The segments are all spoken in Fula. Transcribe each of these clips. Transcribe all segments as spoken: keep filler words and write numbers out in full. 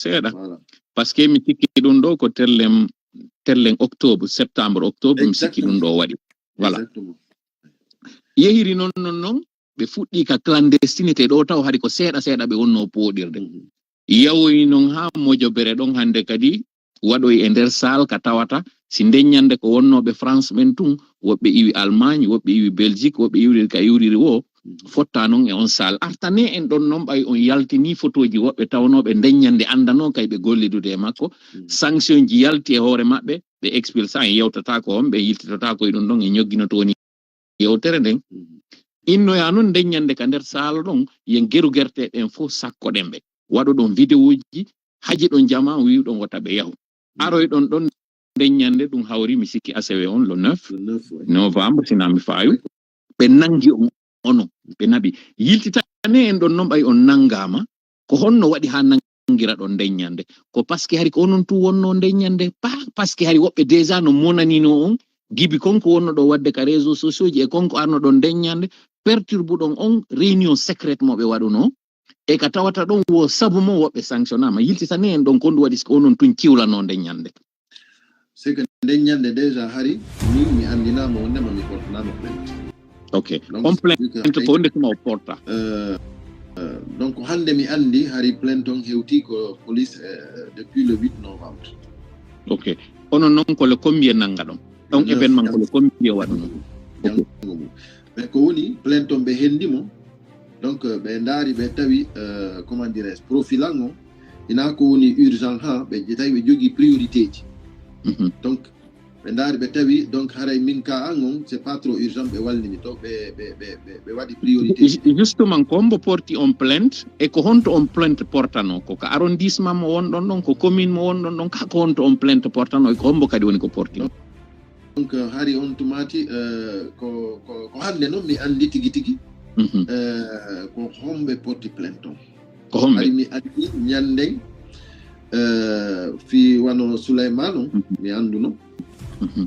seeɗa. Par ce que mi sikki ɗum ɗo ko terlen terlen octobre septembre octobre mi sikki ɗum ɗo waɗi. Voilà. Yehiri noon noon noon ɓe fuɗɗi ka clandestinité ɗo taw hari ko seeɗa seeɗa ɓe wonno pooɗirde. Yawoyi noon haa mojobere ɗon hannde kadi waɗoyi e nder saal ka tawata si ndeññande ko wonnooɓe France ɓen tun, woɓɓe iwi Allemagne, woɓɓe iwi Belgique, woɓɓe iwriri ka iwriri wo fotta noon e on saal. Artane en ɗon noon ɓay on yaltini fotooji woɓɓe tawnooɓe ndeññande anndanoo kay ɓe gollidude e makko. Sanction ji yalti e hoore maɓɓe, ɓe expulsa en yewtata ko on, ɓe yiltitata ko e ɗum ɗon e ñogginoto woni yewtere nden. Innoya noon ndeññande ka nder saala ɗon, yen geru gerte ɗen fof sakkoɗen ɓe. Waɗoɗon vidéo ji, haji ɗon jama, wi'uɗon wota ɓe yahu. Aroyɗon ɗon ndeññande ɗum hawri mi sikki asewe on le neuf novembre, sina mi faayu. Ɓe nangi on, onon, ɓe naɓi. Yiltitane en ɗon noon ɓay on nangama, ko honno waɗi haa nangira ɗon ndeññande? Ko parce que hari ko onon tun wonno ndeññande, pas parce que hari woɓɓe déjà no monanino on, gibi konko wonno ɗo waɗde ka réseaux sociaux ji e konko arno ɗon ndeññande, perturbuɗon on réunion secrète mo ɓe waɗuno, e ka tawata ɗon wo sabu mo woɓɓe sanctionnama. Yiltitane en ɗon ko honɗum waɗi ko onon tun ciwlano ndeññande? C'est que ndeññande déjà hari, min mi anndinaama wondema mi portanaama plainte. Ok. Donc, on plainte ko honde tuma o porta? Euh, euh, donc, hannde mi anndi hari plainte on hewti ko police euh, depuis le huit novembre. Ok. Onon noon ko le combien nannga ɗon? On événement ko le combien waɗuno? Janngo mum. Mais ko woni plainte on ɓe henndi mo, donc ɓe ndaari ɓe tawi euh, comment dirais-je, profil an on, ina ko woni urgent ha ɓe tawi ɓe jogii priorité ji. Donc ɓe ndaari ɓe tawi donc haray min ka an on c'est pas trop urgent ɓe wallini to ɓe ɓe ɓe ɓe ɓe waɗi priorité ji. Justement ko hombo porti on plainte e ko honto on plainte portano, ko ka arrondissement mo wonɗon ɗon, ko commune mo wonɗon ɗon, ka ko honto on plainte portano e ko hombo kadi woni ko porti on? Donc hari on tumati euh, ko ko ko hande non mi andi tigi tigi euh, ko hombe porti plainte on. Ko hombe? Hari mi andi ñanden euh, fi wano Souleymane on mi anduno.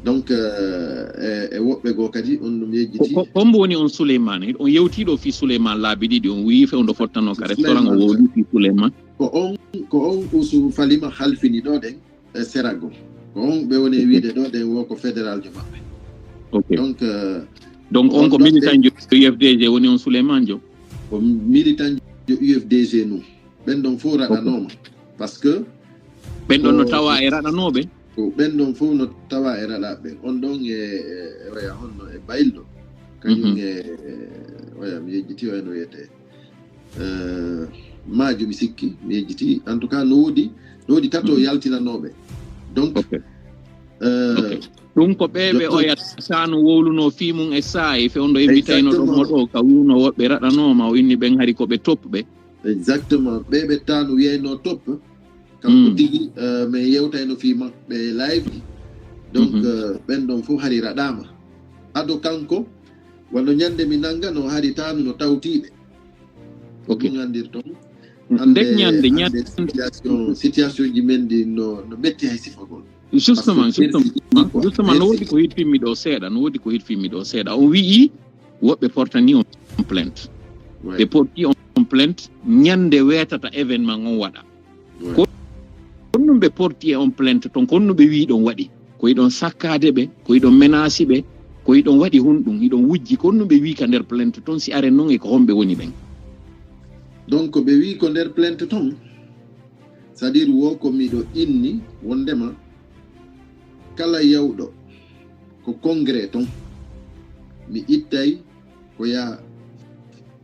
Donc euh, e, e woɓɓe goo kadi on ɗum yejjiti. Ko hombo woni on Souleymane? On yewtiɗo fi Souleymane laabi ɗiɗi, on wiyi fe on ɗo fottano ka restaurant, o wowli fi Souleymane. Ko on ko on usu falima halfini ɗo ɗen e serago. Ko on ɓe woni e wiide ɗo ɗen wo ko fédéral jo maɓɓe. Ok. Donc euh, donc on ko militant jo U F D G woni on Souleymane jo? Ko militant jo U F D G nu ɓen ɗon fof raɗanoma parce que ɓen ɗon no tawa e raɗanoɓe. Ko ɓen ɗon fof no tawa e raɗaɓe ɓen on ɗon e e oya honno e bayilɗo kañum e oya mi yejjiti oya no wiyete euh, maajo mi sikki mi yejjiti en tout cas no woodi no woodi tato yaltinanoɓe donc euh, ɗum ko ɓeɓe oya sano wowluno fi mum e saayi fewndo e mbitayno ɗo mo ɗo ka wuno woɓɓe raɗanoma o inni ɓen hari koɓe topɓe. Exactement ɓeɓe tano wiyayno toppe kanko tigi euh, min yewtayno fi maɓɓe live ji donc euh, ɓen ɗon fof hari raɗama ado kanko wano ñande mi nangano hari tanu no tawtiɓe. Ok. Ɗum anndirton. Nden ñande ñande situation situation ji men ɗi no no metti hay sifagol. Justement justement justement no woodi ko hitfimmi ɗo seeɗa no woodi ko hitfimmi ɗo seeɗa on wi'i woɓɓe portani on plainte. Ɓe porti on plainte ñande weetata événement on waɗa. Ko honno ɓe porti e on plainte ton ko honno ɓe wi ɗon waɗi? Ko iɗon sakkade ɓe, ko iɗon menasi ɓe, ko iɗon waɗi honɗum iɗon wujji ko honno ɓe wi ka nder plainte ton si are non e ko homɓe woni ɓen? Donc ɓe wi ko nder plainte ton c'est à dire wo ko miɗo inni wondema kala yawɗo ko congrès ton mi ittay ko yaha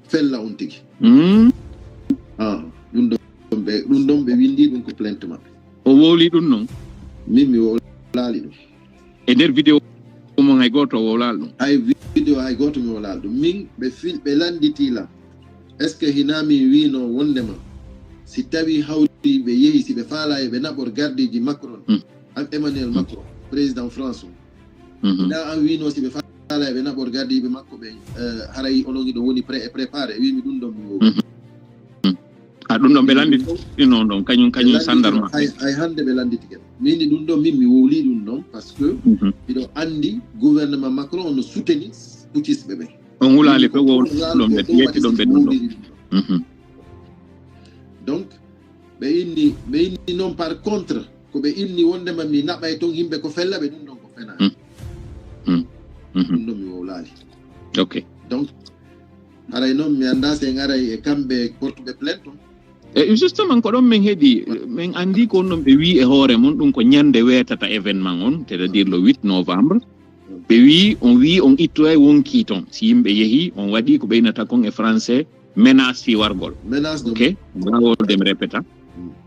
fella on tigi. Ah, ɗum ɗon ɓe ɗum ɗon ɓe windi ɗum ko plainte maɓɓe. O wowli ɗum noon? Min mi wowlaali ɗum. E nder vidéo mon hay gooto o wowlaali ɗum? Hay vidéo hay gooto mi wowlaali ɗum min ɓe fil ɓe lannditi lan est ce que hina min wino wondema si tawi hawri ɓe yehi si ɓe faala e ɓe naɓor gardeji macron an emmanuel macron président france on na an wino si ɓe faala e ɓe naɓor gardiɓe makko ɓen haray onon hiɗo woni pré e préparé wimi ɗum ɗon mi wowi. A ɗum ɗon ɓe lannditino ɗon kañum kañum sandarma. Hay hannde ɓe lannditike mini ɗum ɗon min mi wowli ɗum ɗon par ce que miɗo anndi gouvernement macron no souteni putisɓe ɓen. On wulaali ɓe wowlɗon ɓe yettiɗon ɓe ɗum ɗon. Donc ɓe inni ɓe inni noon par contre ko ɓe inni wondema mi naɓay toon yimɓe ko fella ɓe ɗum ɗon ko fenaani. Ɗum ɗon mi wowlaali. Ok. Donc haray noon mi anndaa si en aray e kamɓe portuɓe plainte on. E justement ko ɗon min heɗi min anndi ko on ɗon ɓe wii e hoore mum ɗum ko ñannde weetata événement on, c'est-à-dire le huit novembre. Ɓe wii on wii on ittoyay wonkii toon si yimɓe yehii on waɗii ko ɓeynata kon e français menace fii wargol. Menace de Ok, laawol de mi répéta.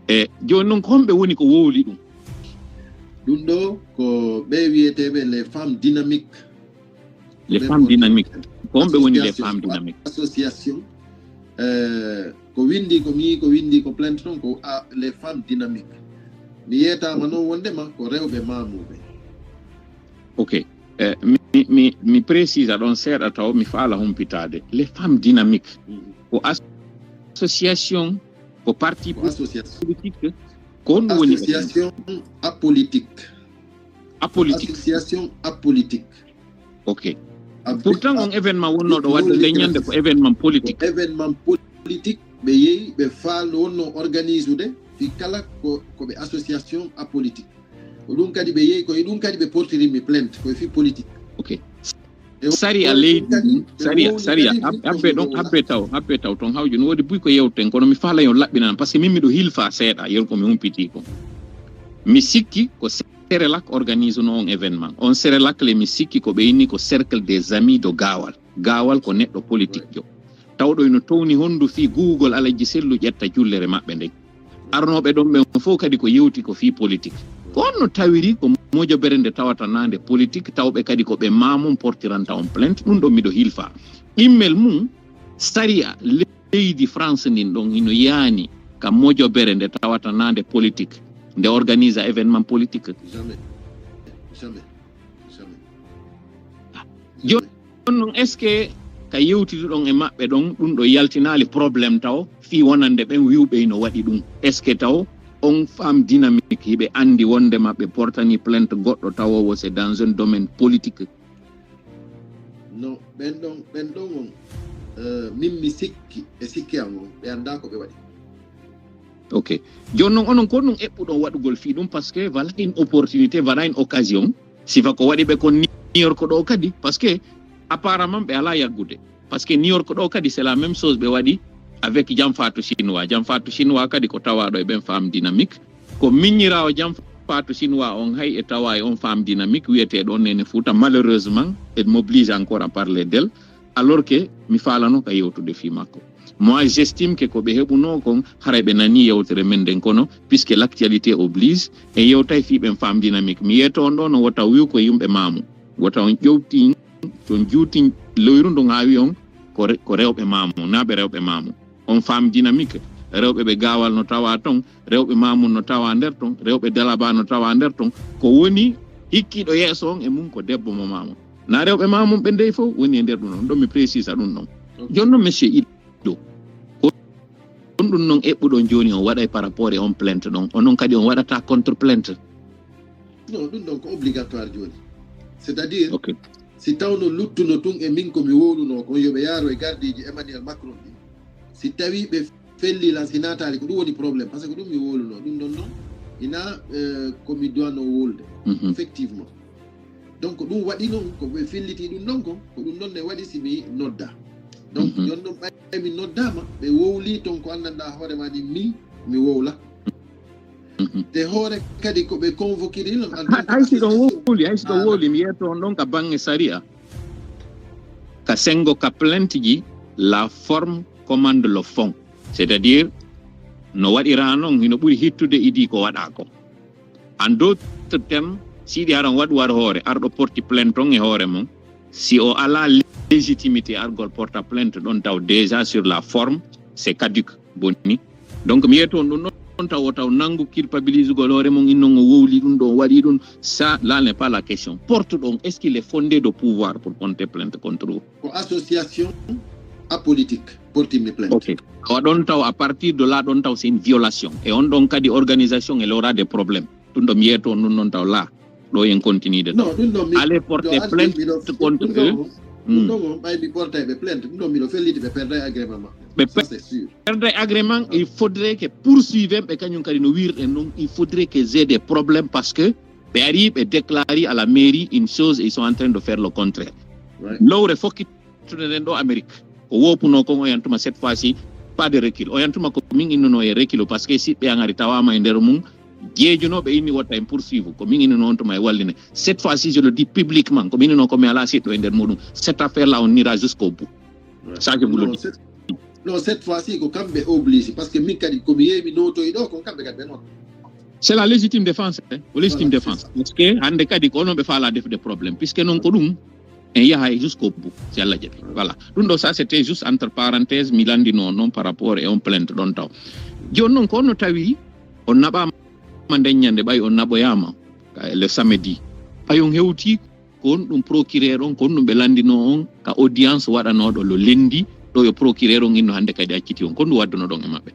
E jooni noon ko homɓe woni ko wowli ɗum? Ɗum ɗo ko ɓe wiyeteeɓe les femmes dynamiques. Les femmes dynamiques. Ko homɓe woni les femmes dynamiques? Association. Eh, ko windi ko mi ko windi ko plainte ɗon ko a- les femmes dynamiques. Mi yeetaama noon wondema ko rewɓe maamuɓe. Ok. Eh, mi, mi, mi précisa ɗon seeɗa taw mi faala humpitaade. Les femmes dynamiques. Ko association, ko parti Ko association. Politique. Ko honɗum woni Association apolitique. Apolitique. Association apolitique. Ok. Pourtant on événement wonnooɗo waɗde nde ñande ko événement politique. Événement politique ɓe yehi ɓe faal wonno organisude fi kala ko ko ɓe association apolitique. Ko ɗum kadi ɓe yehi ko e ɗum kadi ɓe portiri mi plainte ko e fi politique. Ok. Sariya leydi ndi sariya sariya habbe ɗon habbe taw habbe taw toon hawju no woodi buy ko yewten kono mi faala yo laɓɓinan par ce que min miɗo hilfa seeɗa yer ko mi humpiti ko mi sikki ko Serelak organise no on événement on Serelak le mi sikki ko ɓe inni ko cercle des amis de Gaawal. Gaawal ko neɗɗo politique jo tawɗo ino towni honndu fii guugol alajji sellu ƴetta jullere maɓɓe nden. Arnooɓe ɗon ɓen fof kadi ko yewti ko fii politique. Ko honno tawiri ko mojobere nde tawata naa nde politique tawɓe kadi ko ɓe maamum portiranta on plainte ɗum ɗon miɗo hilfa. Ɗimmel mum sariya leydi France ndin ɗon hino yaani ka mojobere nde tawata naa nde politique nde organise événement politique. Jamais. Jamais. Jamais. Jooni noon est ce que ka yewtiduɗon e maɓɓe ɗon ɗum ɗo yaltinaali problème taw fii wonande ɓen wiwɓe hino waɗi ɗum est ce que taw on femme dynamique hiɓe anndi wonde maɓɓe portani plainte goɗɗo tawowo c'est dans un domaine politique? Non, ɓen ɗon ɓen ɗon on euh, min mi sikki e sikki am on ɓe annda ko ɓe waɗi. Ok. Jooni noon onon ko ɗum eɓɓuɗon waɗugol fii ɗum par ce que voilà une opportunité voilà une occasion sifa ko waɗi ɓe kon New York ɗo kadi par ce que apparemment ɓe alaa yaggude par ce que New York ɗo kadi c'est la même chose ɓe waɗi avec Jam Fatou Chinois. Jam Fatou Chinois kadi ko tawaaɗo e ɓen femme dynamique ko miññiraawo Jam Fatou Chinois on hay e tawa e on femme dynamique wiyeteeɗo on Nene Fouta malheureusement elle m'oblige encore à parler d'elle alors que mi faalano ka yewtude fii makko. Moi j'estime que ko ɓe heɓunoo kon haray ɓe nanii yewtere men nden kono puisque l'actualité oblige en yewtay fii ɓen femme dynamique mi yeeto on ɗo no wota wiw ko yimɓe maamu wota on ƴowtin on juutin loyru ndun haa wi on ko rewɓe maamu naa ɓe rewɓe maamu. On femme dynamique rewɓe ɓe Gaawal no tawa ton rewɓe maamu no tawa nder ton rewɓe Dalaba no tawa nder ton ko woni hikkiiɗo yeeso on e mum ko debbo mo maamu. Na rewɓe ma mum ɓe ndey fof woni e nder ɗum ɗon ɗon mi précisa ɗum ɗon. Jooni noon monsieur Iddo, on ɗum noon eɓɓuɗon jooni on waɗay par rapport e on plainte ɗon, onon kadi on waɗata contre plainte? Non, ɗum ɗon ko obligatoire jooni. C'est-à-dire, Ok. si tawno luttuno tun e min ko mi wowluno kon, yo ɓe yaaro e gardiiji Emmanuel Macron ɗin. Si tawi ɓe felli lan, si naataali, ko ɗum woni problème. Parce que ko ɗum mi wowluno, ɗum ɗon noon ina eh, ko mi duwano wowlude. Mhm. Effectivement. Donc ko ɗum waɗi noon ko ɓe filliti ɗum ɗon kon ko ɗum ɗon ne waɗi si mi nodda. Donc Mhm. Jooni ɗon ɓay mi noddaama ɓe wowli ton ko anndanɗaa hoore ma ni min mi wowla. Mhm. Te hoore kadi ko ɓe convoquiri lan en Hay- hay si ɗon wowli hay si ɗon wowli mi yeeto on ɗon ka bange sariya ka sengo ka plainte ji la forme commande le fond, c'est à dire no waɗira noon hino ɓuri hittude idi ko waɗa ko. En d'autres termes, si iɗi haran waɗu war hoore arɗo porti plainte on e hoore mum, si o ala légitimité argol porta plainte ɗon taw déjà sur la forme c'est caduc boni. Donc mi yeeto on ɗum ɗon taw o taw nanngu culpabilisugol hoore mum innon o wowli ɗum ɗo o waɗi ɗum. Ça là n'est pas la question. Porte ɗon est ce qu'il est fondé de pouvoir pour porter plainte contre vous? Ko association apolitique portinmi plainte. Ok. Awa ɗon taw à partir de là ɗon taw c'est une violation et on ɗon kadi organisation elle aura des problèmes. Ɗum ɗo mi yeeto on ɗum ɗon taw là ɗo en continuer de Non, ɗum ɗon mi aller porter plainte contre eux. Ɗum ɗon on, ɓay mi portay ɓe plainte, ɗum ɗon miɗo felliti ɓe perday agrément maɓɓe. Ɓe perday agrément, il faudrait que poursuive ɓe kañum kadi no wirɗen noon, il faudrait que j'ai des problèmes parce que ɓe ari ɓe déclari à la mairie une chose et ils sont en train de faire le contraire. Lowre fokkitude nden ɗo Amérique ko wopunoo kon, o yantuma cette fois ci pas de recul, o yantuma ko min innuno e recul parce que siɓɓe an ari tawama e nder mum jeejunooɓe inni wotta en poursuive ko min innuno on tuma e walline. Cette fois ci je le dis publiquement, ko min innuno ko mi ala siɗɗo e nder muɗum. Cette affaire là on ira jusqu'au bout. Ça je vous le dis. Non, cette fois ci ko kamɓe obligé parce que min kadi komi yeeymi notoyi ɗo kon kamɓe kadi ɓe noon. C'est la légitime défense, hein? Ko légitime défense. Parce que hannde kadi ko onon ɓe faala defude problème puisque noon ko ɗum en yahay jusqu'au bout si Allah jaɓi. Voilà, ɗum ɗo ça c'était juste entre parenthèse mi lanndino noon par rapport e on plainte ɗon taw. Jooni noon ko onno tawi on naɓaama nden ñande, ɓay on naɓoyaama le samedi, ɓay on hewti ko on ɗum procureur on, ko on ɗum ɓe lanndino on ka audience waɗanooɗo lo lendi ɗo yo procureur on inno hannde kadi acciti on, ko on ɗum waddunoɗon e maɓɓe?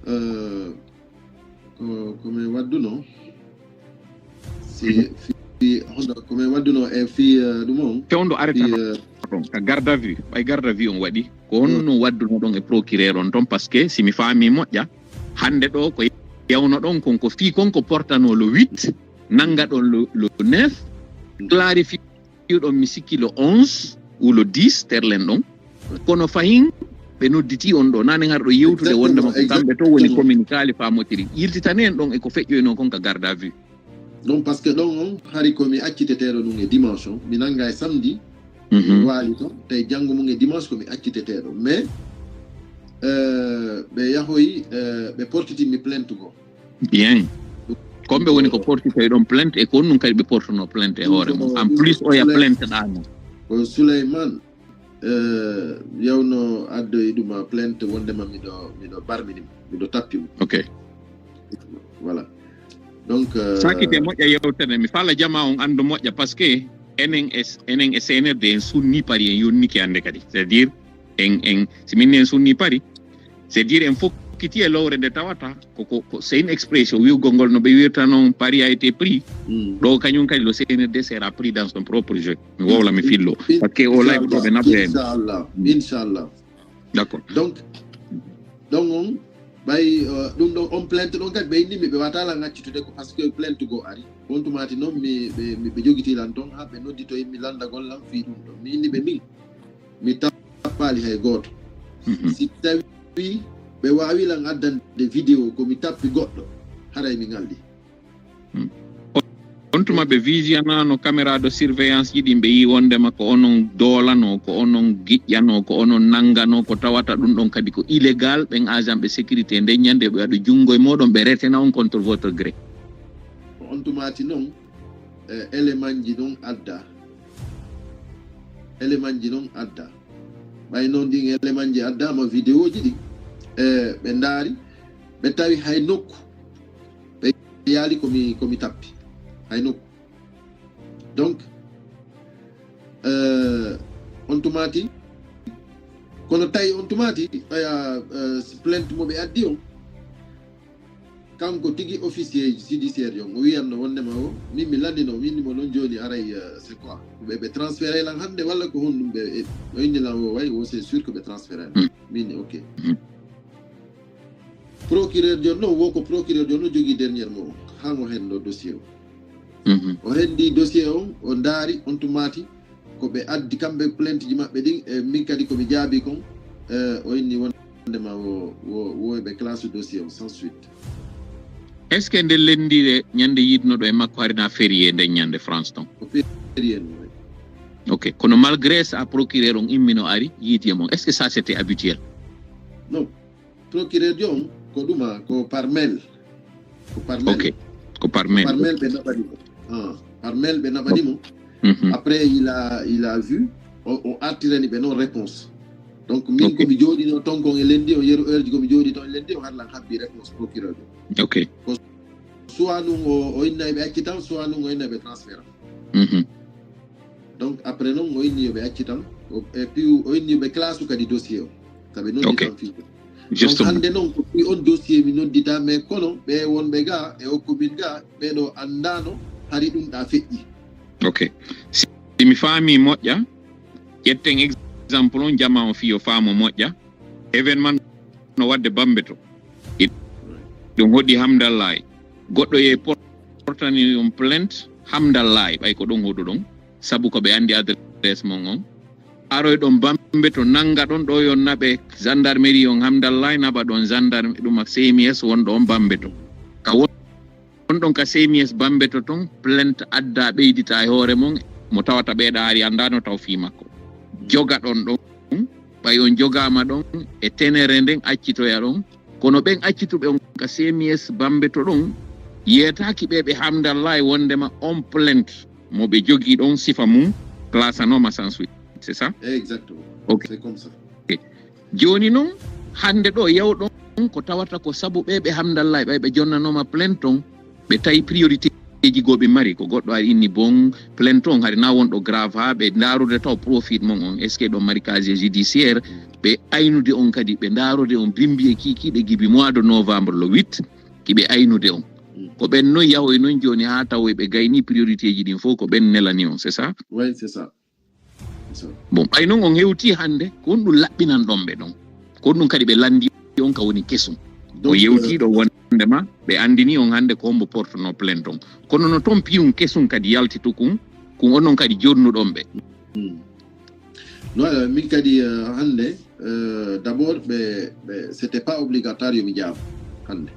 Euh, ko ko min wadduno si fi hono ko min wadduno e fi euh, ɗum on fewndo arrêté ɗon ka garde à vue, ɓay garde à vue on waɗi ko honno non wadduno ɗon e procureur on ton? Parce que si mi faami moƴƴa hannde ɗo ko yawno ɗon kon ko fii kon ko portano le huit, nannga ɗon le neuf, clarifié ɗon mi sikki le onze ou le dix terlen ɗon. Kono fahin ɓe nodditi on ɗo nanen har ɗo yewtude wondema ko kamɓe to woni communiqué ali famotiri, yiltitane en ɗon e ko feƴƴoyno kon ka garde à vue. Non, parce que ɗon on hari ko mi acciteteɗo ɗum e dimanche on mi nanga e samedi mi waali ton tawi janngo mum e dimanche ko mi acciteteɗo mais euh, ɓe yahoyi euh, ɓe portiti mi plainte go. Bien. Komɓe woni ko portitoy ɗon plainte e ko honɗum kadi ɓe portuno plainte e hoore mum en plus oya plainte ɗano? Ko Souleymane euh, yawno addoyi ɗuma plainte wondema miɗo miɗo barmini mo miɗo tappi mo. Ok. Voilà. Donc euh, sakite moƴƴa yewtere mi fala jama on andu moƴƴa parce que enen e enen e C N R D en sunni pari en yonniki hannde kadi c'est à dire en en si min en sunni pari c'est à dire en fokkiti e lowre nde tawata koko c'est une expression wiwgol ngol no ɓe wirta noon pari a été pris. Ɗo kañum kadi lo C N R D sera pris dans son propre jeu. Mi wowla mi fillo parce que o live ɗo ɓe naɓoyani. Inchallah. Inchallah. D'accord. Donc ɗon on ɓay euh, ɗum ɗon on plainte ɗon kadi ɓe innimi ɓe watala ngaccitude ko parce que plainte goo ari. On tumati noon mi ɓe mi- ɓe jogiti lan toon ha ɓe nodditoyi mi landagol lan fii ɗum ɗon mi inni ɓe min mi tappaali hay gooto. Si tawi ɓe waawi lan addande vidéo ko mi tappi goɗɗo haray mi ngaldi. On tuma ɓe visionano caméra de surveillance ji ɗin ɓe yi wondema ko onon doolano ko onon giƴƴano ko onon nangano ko tawata ɗum ɗon kadi ko illégal ɓen agent ɓe sécurité nden ñande ɓe waɗa junngo e moɗon ɓe retena on contre votre gré. On tumati noon eh, élément ji noon adda élément ji noon adda ɓay noon ɗin élément ji addama vidéo ji ɗin eh, ɓe ndaari ɓe tawi hay nokku ɓe yaali komi komi tappi hay nokku donc euh, on tumati kono tawi on tumati aya euh, plainte mo ɓe addi on kanko tigi officier judiciaire yo mo wiyanno wondema o min mi landino o min mo non joni aray euh, c'est quoi ɓe ɓe transféré lan hande walla ko honɗum ɓe o inni lan o way o c'est sûr que ɓe transféré lan min ok procureur joni noon wo ko procureur joni noon jogii dernier mot o han o henndo dossier o o henndi dossier on o ndaari on tun maati ko ɓe addi kamɓe plainte ji maɓɓe ɗin e min kadi komi jaabi kon o inni wondema wo wo ɓe classe dossier on sans suite. Est ce que nde lendire ñande yiidnoɗo e makko harina férié nden ñande France ton? Ko férié non. Ok, kono malgré ça procureur on immino ari yiidi e mon, est ce que ça c'était habituel? Non. Procureur jo on ko ɗuma ko par mail. Ko par mail. Ok. Ko par mail. Par mail ɓe naɓani mo. Ah, par mail ɓe naɓani mo. Après il a il a vu o o artirani ɓe noon réponse. Donc min komi jooɗino ton kon e lendi o yeru heure ji komi jooɗi ton e lendi o harlan habbi réponse procureur jo. Ok. Ko soit nun o o inna ɓe acci tan soit nun o inna ɓe transfert. Mhm. Donc après noon o inni yo ɓe acci tan et puis o inni yo ɓe classe kadi dossier o sabi noddi tan fii. Donc hannde noon ko fii on dossier mi noddita mais kono ɓe wonɓe ga e o commune ga ɓeɗo anndano hari ɗum ɗa feƴƴi. Ok. Si Si mi faami moƴƴa, ƴetten exemple on, jama on fii yo faamo moƴƴa. Événement no waɗde Bambeto. Ɗum hoɗi Hamdallaay. Goɗɗo yehi portani on plainte Hamdallaay, ɓay ko ɗon hoɗuɗon. Sabu ko ɓe anndi adresse mon on. Aroy ɗon Bambeto, nannga ɗon ɗo yon naɓe gendarmerie on Hamdallaay, naɓa ɗon gendarme ɗum ak C M S wonɗo on Bambeto. Ka won on ɗon ka C M S Bambeto ton, plainte adda ɓeydita e hoore mon, mo tawata ɓeeɗa hari anndaano taw fii makko. Joga ɗon ɗon, ɓay on jogaama ɗon e tenere nden accitoya ɗon, kono ɓen accituɓe on ka C M S Bambeto ɗon, yeetaaki ɓe ɓe Hamdallaay wondema on plainte mo ɓe jogii ɗon sifa mum, classanoma sans suite, c'est ça? Exactement. Ok. C'est comme ça. Jooni non, hannde ɗo yawɗon ko tawata ko sabu ɓe ɓe Hamdallaay ɓay ɓe jonnanooma plainte on, ɓe tawi priorité ji goo ɓe mari, ko goɗɗo ari inni bon plainte on hari na wonɗo grave haa ɓe ndaarude taw profit mon on, est-ce que ɗon mari casier judiciaire, ɓe aynude on kadi, ɓe ndaarude on bimbi e kiikiiɗe gibi mois de novembre le huit, ki ɓe aynude on. Ko ɓen non yahoy non jooni haa tawoy ɓe gayni priorité ji ɗin fof ko ɓen nelani on, c'est ça? Oui, c'est ça. Bon, ɓay non on hewti hannde, ko honɗum laɓɓinan ɗon ɓe ɗon? Ko honɗum kadi ɓe lanndi on ka woni kesum? On yewti ɗo wondema ɓe anndini on hannde ko hombo portuno plainte on. Kono no ton piyum kesum kadi yalti tukun, kun onon kadi jonnuɗon ɓe. Hmm. Non, euh, min kadi euh, hannde euh, d'abord ɓe ɓe c'était pas obligatoire yo mi jaabo hannde.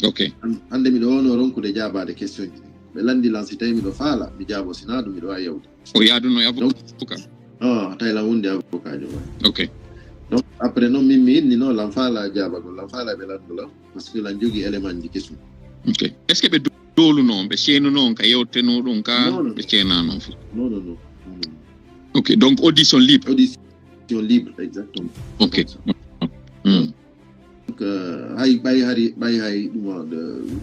Ok. Hannde miɗo wonno ronkude jaabaade question ji ɗin. Ɓe lanndi lan si tawi miɗo faala mi jaabo, si naa ɗum miɗo waawi yawde. O yaaduno e avocat? Ah, tawi lan wondi avocat jo. Ok. Donc après non min mi inni non lan faala jaabagol, lan faala ɓe lanndo lan parce que lan jogii élément ji kesum. Ok. Est-ce que ɓe dooluno on, ɓe ceenuno on ka yewtenu ɗum ka ɓe ceenano fof? Non, non, non. Ok, donc audition libre. Audition libre, exactement. Ok. Donc euh, hay ɓay hari ɓay hay ɗum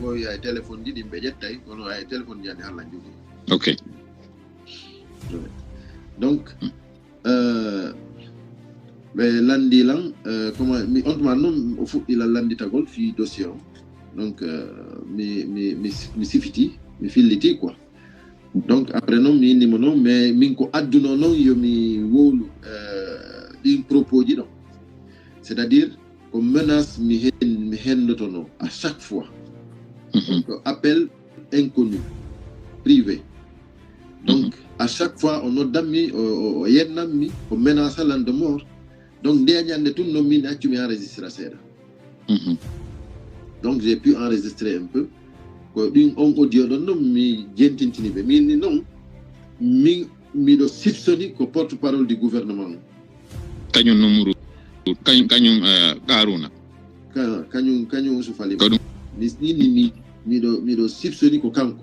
wowi hay téléphone ji ɗin ɓe ƴettay kono hay téléphone ji andi halla jogii. Ok. Donc euh, ɓe lanndi lan euh, comment mi on tuma noon o fuɗɗi lan lannditagol fii dossier o. Donc euh, mi mi mi mi sifiti mi filliti quoi. Donc après noon mi inni mo noon mais min ko adduno noon yo mi wowlu euh, ɗin propos ji ɗon. C'est-à-dire ko menace mi hen mi hendotono à chaque fois. Donc appel inconnu privé. Donc à chaque fois o noddammi o yennammi o menace lan de mort. Donc nde ñande tun noon min accumi enregistra seeɗa. Donc j'ai pu enregistrer un peu ko ɗin on audio ɗon noon mi jentintini ɓe min ni noon min miɗo sipsoni ko porte parole du gouvernement. Kañum numru kañum kañum qaruna. Kañum kañum usufali ko ɗum. Mi inni mi miɗo miɗo sipsoni ko kanko.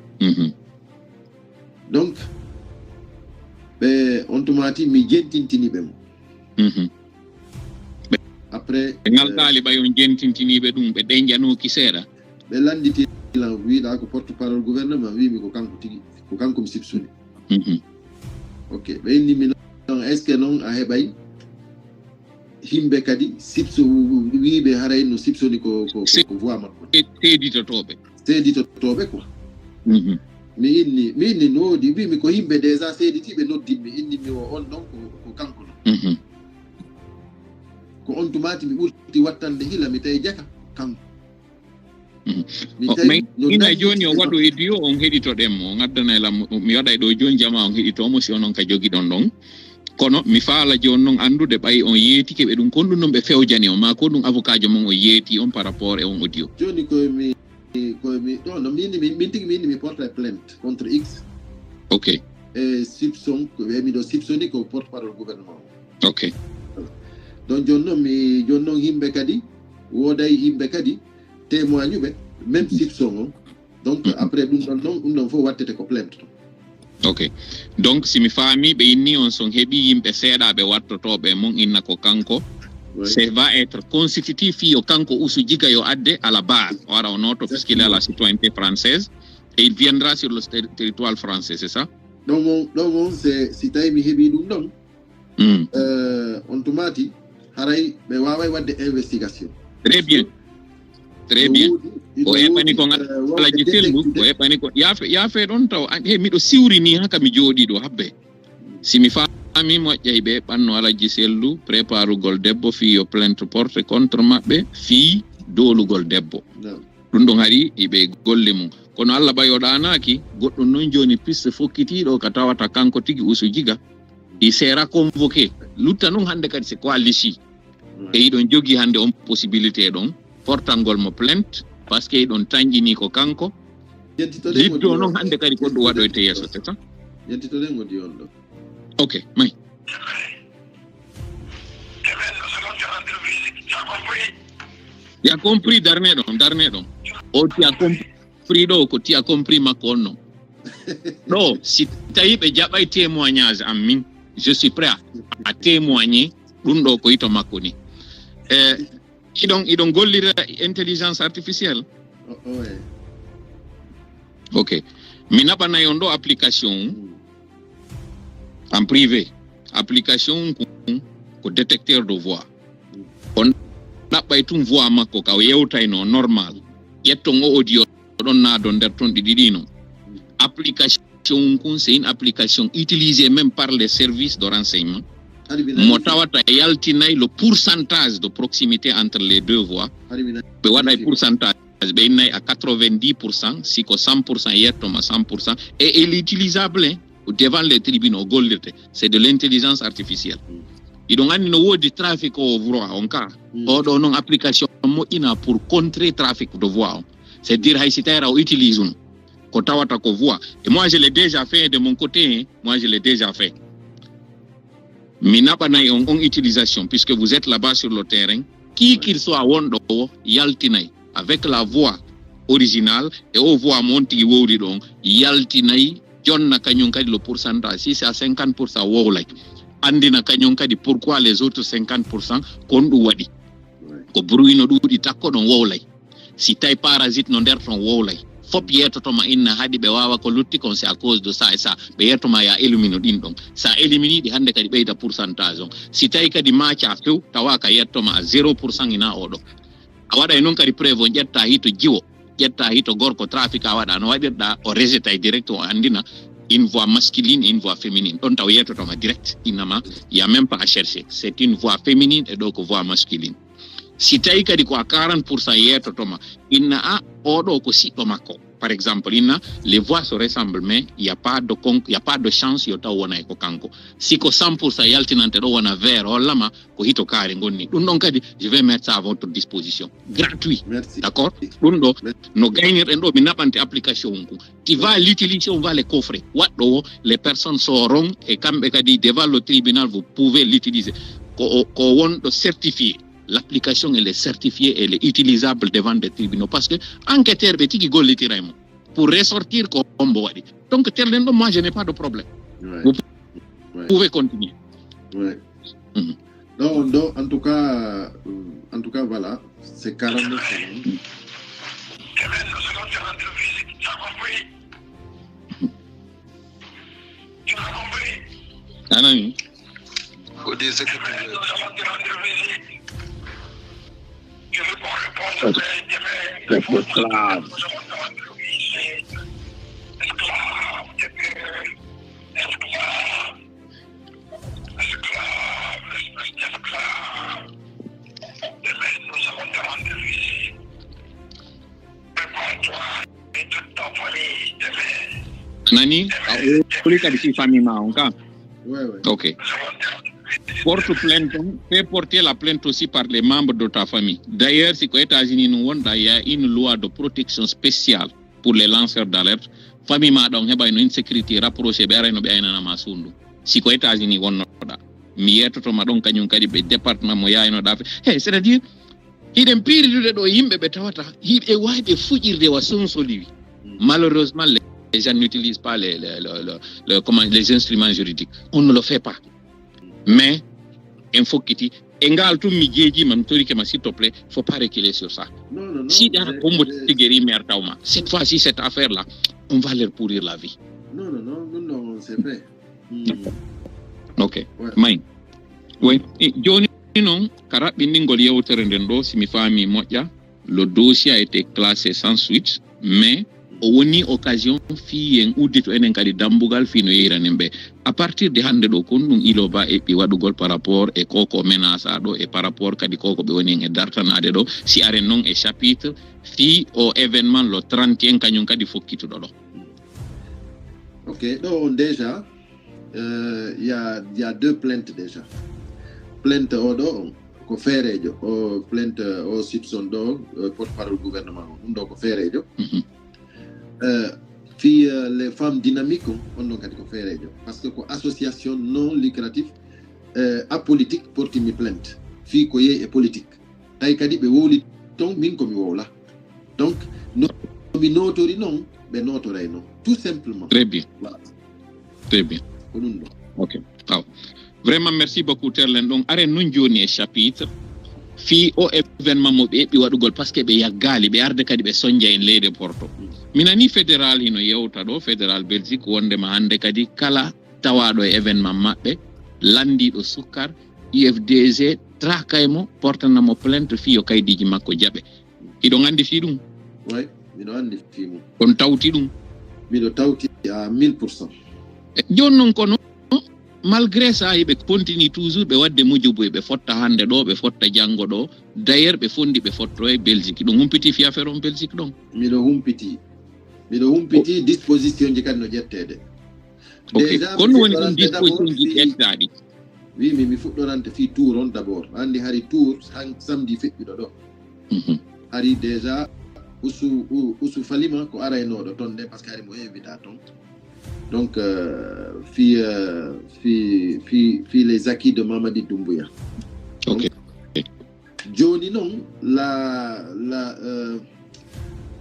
Donc ɓe on tumati mi jentintini ɓe mo. Après ɓe ngalɗaali ɓay on jentintiniiɓe ɗum ɓe ɗeñƴanooki seeɗa. Ɓe lannditi lan wiɗa ko porte parole gouvernement wimi ko kanko tigi ko kanko mi sipsuni. Ok ɓe inni mi non est ce que noon a heɓay himɓe kadi sipso wiɓe haray no sipsoni ko ko voix makko. Seeditotooɓe. Seeditotooɓe quoi. Mi inni mi inni no woodi mbimi ko yimɓe déjà seeditiiɓe noddimmi innimi o on ɗon ko kanko ɗon. Ko on tumaati mi ɓurti wattande hila mi tawi jaka kanko. Ina jooni o waɗo e duyo on heɗitoɗen mo on addanay lam mi waɗay ɗo jooni jama on heɗito mo si onon ka jogiɗon ɗon. Kono mi faala jooni noon anndude ɓay on yeetike ɓe ɗum kon ɗum noon ɓe fewjani on maa ko ɗum avocat jo mon o yeeti on par rapport e on audio. Jooni koye mi koye mi ɗo no min min tigi min mi porta plainte contre x. Ok. E sipson ko wiyamiɗo sipsoni ko porte parole gouvernement o. Ok. Donc jooni noon mi jooni noon yimɓe kadi wooday yimɓe kadi témoigne ɓe même sipson o. Donc après ɗum ɗon noon ɗum ɗon fof wattete ko plainte to. Ok. Donc si mi faami ɓe inni on son heɓi yimɓe seeɗa ɓe wattotoɓe mon inna ko kanko. Ça va être constitutif fii yo kanko usu jiga yo adde à la base o ara o nooto puisqu'il est à la citoyenneté française et il viendra sur le territoire français, c'est ça? Ɗo mon ɗo mon c'est si tawi mi heɓi ɗum ɗon. On tumaati haray ɓe waaway waɗde investigation. Très bien. Très bien. O eɓɓani ko ngalaji sellu o eɓɓani ko yaafe yaafe ɗon taw he miɗo siwri ni haka mi jooɗi ɗo habbe. Si mi faami moƴƴa, hiɓe ɓanno Alhaji Sellu préparugol debbo fii yo plainte porte contre maɓɓe fii doolugol debbo. Ɗum ɗon hari hiɓe golle mum. Kono Allah ɓay o ɗaanaaki, goɗɗum non jooni piste fokkitiiɗo ka tawata kanko tigi Usu Jiga, il sera convoqué. Lutta non hannde kadi c'est quoi l'issue? E hiɗon jogii hannde on possibilité ɗon, portangol mo plainte, parce que hiɗon tanƴinii ko kanko. Liddo non hannde kadi ko ɗum waɗoyte yeeso, c'est ça? Yettitoɗen o di on ɗo. Ok, may. Tu as compris, darne ɗon, darne ɗon. O tu as compris ɗo, ko tu as compris makko on non. Ɗo, si tawi ɓe jaɓay témoignage am min, je suis prêt à, à témoigner ɗum ɗo ko hito makko ni. E, iɗon, iɗon gollira intelligence artificielle? Ok. Mi naɓanay on ɗo application en privé. Application kun ko détecteur de voix. On ɗaɓɓay tun voix makko ka o yewtayno normal. Ƴetton o audio ɗon naadon nder ton ɗiɗi ɗi non. Application kun, c'est une application utilisée même par les services de renseignement. Mo tawata yaltinay le pourcentage de proximité entre les deux voix. Ɓe waɗay pourcentage, ɓe innay à quatre-vingt-dix pour cent, si ko cent pour cent, yettoma cent pour cent. Et elle est utilisable, hein, devant les tribunaux, gollirte. C'est de l'intelligence artificielle. Iɗon anndi no woodi trafic o voix on ka. Oɗo non application moƴƴina pour contrer trafic de voix on. C'est-à-dire hay si tawira o utilise un, ko tawata ko voix. Et moi, je l'ai déjà fait de mon côté, hein. Moi, je l'ai déjà fait. Mi naɓanay on, on utilisation, puisque vous êtes là-bas sur le terrain. Qui qu'il soit wonɗo o yaltinay avec la voix originale et o voix mo on tigi wowli ɗon, yaltinay jonna kañum kadi le pourcentage. Si c'est à cinquante pour cent wowlay. Anndina kañum kadi pourquoi les autres cinquante pour cent kon ɗum waɗi. Ko bruit no ɗuuɗi takko ɗon wowlay. Si tawi parasite no nder ton wowlay. Fop yettotoma inna haɗi ɓe waawa ko lutti kon, c'est à cause de ça et ça. Ɓe yettoma ya élimine ɗin ɗon. Sa élimine ɗi hannde kadi ɓeyda pourcentage on. Si tawi kadi maaca few, tawa ka yettoma à zéro pour cent ina oɗo. A waɗay non kadi preuve on ƴetta hito jiwo, ƴetta hito gorko trafic a waɗa no waɗirɗa o rejetay direct o anndina une voix masculine et une voix féminine. Ɗon taw yettotoma direct innama, il y a même pas à chercher. C'est une voix féminine et ɗo ko voix masculine. Si tawi kadi ko à quarante pour cent yettotoma, inna a oɗo ko siɗɗo makko. Par exemple, inna les voix se ressemblent, mais il y a pas de con-, il y a pas de chance yo taw wonay ko kanko. Si ko cent pour cent yaltinante ɗo wona vert, hollama ko hito kaari ngonni. Ɗum ɗon kadi, je vais mettre ça à votre disposition. Gratuit. Merci. D'accord? Ɗum ɗo, merci, no gaynirɗen ɗo, mi naɓante application on ko. Tu vas l'utiliser, on va les coffrer. Waɗɗo o, les personnes sauront, et kamɓe kadi, devant le tribunal, vous pouvez l'utiliser. Ko o, ko wonɗo certifié. L'application, elle est certifiée, elle est utilisable devant des tribunaux. Parce que enquêteur ɓe tigi gollitira e mum. Pour ressortir ko hombo waɗi. Donc, terɗen ɗo, moi, je n'ai pas de problème. Ouais. Vous pouvez continuer. Ouais. Mhm. Non, non, en tout cas, euh, en tout cas, voilà, c'est quarante-neuf secondes. A nani? Faut dire ce que tu veux. Esclave. Nani? A wowli kadi fii famille ma on ka? Ouais, ouais. Ok. Porte plainte, on, fais porter la plainte aussi par les membres de ta famille. D'ailleurs, si ko États-Unis non wonɗa, il y a une loi de protection spéciale pour les lanceurs d'alerte. Famille ma ɗon heɓayno insécurité rapproché, ɓe arayno ɓe aynana ma suundu. Si ko États-Unis wonnoɗa, mi yettoto ma ɗon kañum kadi ɓe département mo yaynoɗa fe. Hey, c'est-à-dire, hiɗen piiridude ɗo yimɓe ɓe tawata hiɓe wawi ɓe fuƴirde wa sonsoliwi. Malheureusement, les gens n'utilisent pas les, les, les, les, les, comment, les instruments juridiques. On ne le fait pas. Mais en fokkiti, e ngal tun mi jeejima, mi torike ma, s'il te plaît, faut pas reculer sur ça. Non, non, non, si ɗa mais, hombo mais tigeri mer tawma, cette fois-ci, cette affaire-là, on va leur pourrir la vie. Non, non, non, non, non, c'est vrai. Hmm. Ok. Ouais. May. Oui. E, jooni noon, ka raɓɓinɗingol yewtere nden ɗo, si mi faami moƴƴa, le dossier a été classé sans suite, mais o woni occasion fii en uddito enen kadi dambugal fii no yeeyranen ɓe. À partir de hannde ɗo, kon ɗum Ilo Ba eɓɓi waɗugol par rapport e ko ko menace ɗo, e par rapport kadi ko ko ɓe woni en e dartanaade ɗo, si aren noon e chapitre fii o événement le trente et un kañum kadi fokkituɗo ɗo. Ok, ɗo on déjà, euh, il y a, il y a deux plaintes déjà. Plainte o ɗo on, ko feereejo, o plainte o Sibson ɗo, euh, porte-parole gouvernement o, ɗum ɗo ko feereejo. Mhm. Euh, fii, euh, les femmes dynamiques on, on ɗon kadi ko feereejo. Parce que ko association non lucrative, euh, apolitique porti mi plainte. Fii ko yeey e politique. Tawi kadi ɓe wowli toon, min ko mi wowla. Donc, no mi nootori noon, ɓe nootoray noon. Tout simplement. Très bien. Voilà. Très bien. Ko ɗum ɗo. Ok. Aw. Vraiment, merci beaucoup, Terlen. Donc, aren nun jooni e chapitre. Fii o événement mo ɓe eɓɓi waɗugol, parce que ɓe yaggaali, ɓe arde kadi ɓe sonja en leyde Porto. Mi nani fédéral hino yewta ɗo, fédéral Belgique, wondema hannde kadi kala tawaaɗo e événement maɓɓe, lanndiiɗo sukkar, U F D G, trakay mo, portana mo plainte fii yo kaydiiji makko jaɓe. Hiɗon anndi fii ɗum? Oui, miɗo anndi fii mum. On tawti ɗum? Miɗo tawti à mille pour cent. E, jooni noon kono, malgré ça, hiɓe continue toujours ɓe waɗde mujubu, ɓe fotta hannde ɗo, ɓe fotta janngo ɗo. D'ailleurs, ɓe fondi ɓe fotto e Belgique. Ɗum humpiti fii affaire on Belgique ɗon? Miɗo humpiti. Miɗo humpiti disposition ji kadi no ƴetteede. Ok. Déjà, Kono mi woni ɗum fuɗɗorante d'abord disposition ji fii- ƴettaaɗi. Wi mi, mi fuɗɗorante fii tour on d'abord. Anndi hari tour, han-, samedi feƴƴuɗo ɗo. Mhm. Hari déjà, Usu, U-, Usu Falima ko araynooɗo toon nde, parce que hari mo invita toon. Donc, euh, fii, euh, fii, fii, fii les acquis de Mamadi Doumbouya. Ok. Jooni noon, la, la, euh,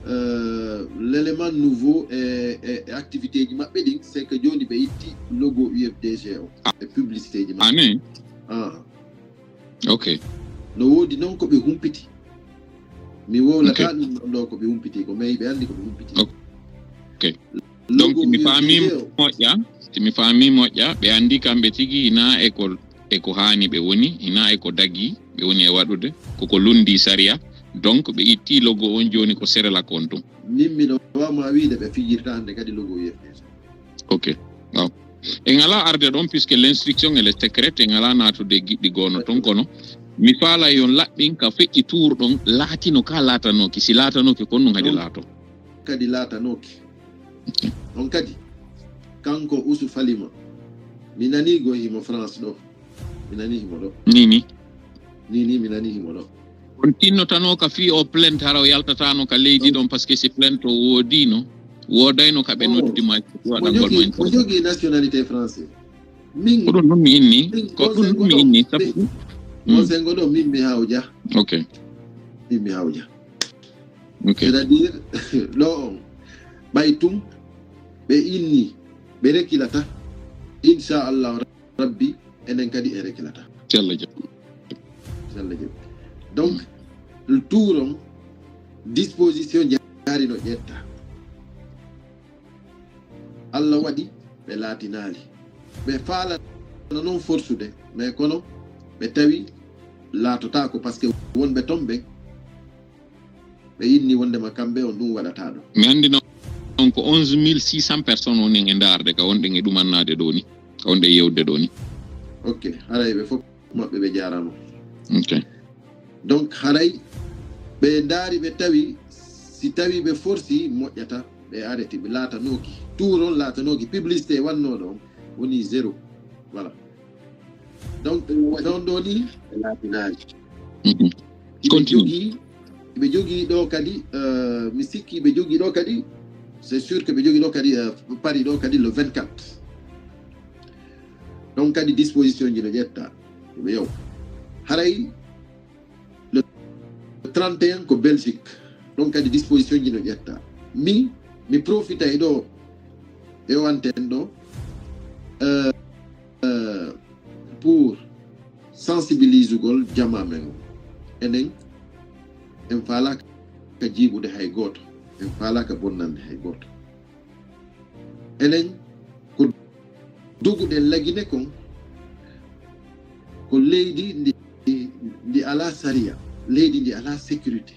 euh, l'élément nouveau e, e, e activité ji maɓɓe ɗin, c'est que jooni ɓe itti logo U F D G o, e publicité ji maɓɓe. Amen. Ah. Ok. No woodi noon ko ɓe humpiti. Mi wowlata Ok. ɗum ɗon ɗo ko ɓe humpiti, ko mais ɓe anndi ko ɓe humpiti. Ok. Donc, Logo si mi U F D G faami o. Moƴƴa, si mi faami Moƴƴa, ɓe anndi kamɓe tigi hina e ko, e ko haani ɓe woni, hina e ko dagi ɓe woni e waɗude, koko lundi sariya. Donc, ɓe itti logo on jooni ko Serelak on tun. Min miɗo wama wiide ɓe fijirta hannde kadi logo U F D G. Ok. Waaw. En alaa arde ɗon, puisque l'instruction elle est secrète, en alaa naatude e giɗɗi goono ton, kono mi faala yon laɓɓin ka feƴƴi tour ɗon, laatino ka laatanooki, si laatanooki kon ɗum hadi Ɗum laato. Kadi laatanooki. On kadi, kanko Usu Falima, mi nanii go himo France ɗo. Mi nanii himo ɗo. Ni, ni. Ni, ni, mi nanii himo ɗo. On tinnotanoo ka fii o plainte hara o yaltataano ka leydi ɗon, parce que si plainte o woodino, woodayno ka ɓe Oh, noddi ma, Mo waɗangol mo jogii, mo interview. Jogii nationalité français. Min, Ko ɗum ɗum mi inni, min ko ɗum ɗum mi ɗo, inni, min, sabu ɗum. Mm. Conseil ngo ɗo, min mi hawja. Ok, Min mi hawja. ok. C'est-à-dire, ɗo on, ɓay tum, ɓe inni, ɓe rekilata, inchallahu rabbi, enen kadi e rekilata. Yalla jam. Yalla jam. Donc, tour on, disposition jaari no ƴetta. Allah waɗi, ɓe laatinaali. Ɓe faalano noon forsude, mais kono ɓe tawi laatotaako, parce que wonɓe toon ɓe, ɓe inni wondema kamɓe on ɗum waɗata ɗo. Mi anndi noon ko onze mille six cents personnes woni e ndaarde ka wonɗen e ɗumannaade ɗo ni, ka wonɗen e yewde ɗo ni. Ok, haray ɓe fof maɓɓe ɓe jaarama. Ok. Donc haray ɓe ndaari ɓe tawi, si tawi ɓe forsi moƴƴata, ɓe arrêté, ɓe laatanooki. Tour on laatanooki, publicité wannooɗo on woni zéro. Voilà. Donc, non ɗo ni, ɓe laatinaali. Mhm. Iɓe Continue. Jogii, iɓe jogii ɗo kadi, euh, mi sikki iɓe jogii ɗo kadi, c'est sûr que ɓe jogii ɗo kadi, euh, Paris ɗo kadi le vingt-quatre. Ɗon kadi disposition ji no ƴetta. Iɓe yaw. Haray le trente et un ko Belgique. Ɗon kadi disposition ji no ƴetta. Mi, mi profitay ɗo e o antenne ɗo, euh, euh, pour sensibilisugol jama men o. Enen, en faalaka jiiɓude hay gooto. En faalaka bonnande hay gooto. Enen, ko doguɗen Lagine kon, ko leydi ndi, ndi alaa sariya, leydi ndi alaa sécurité,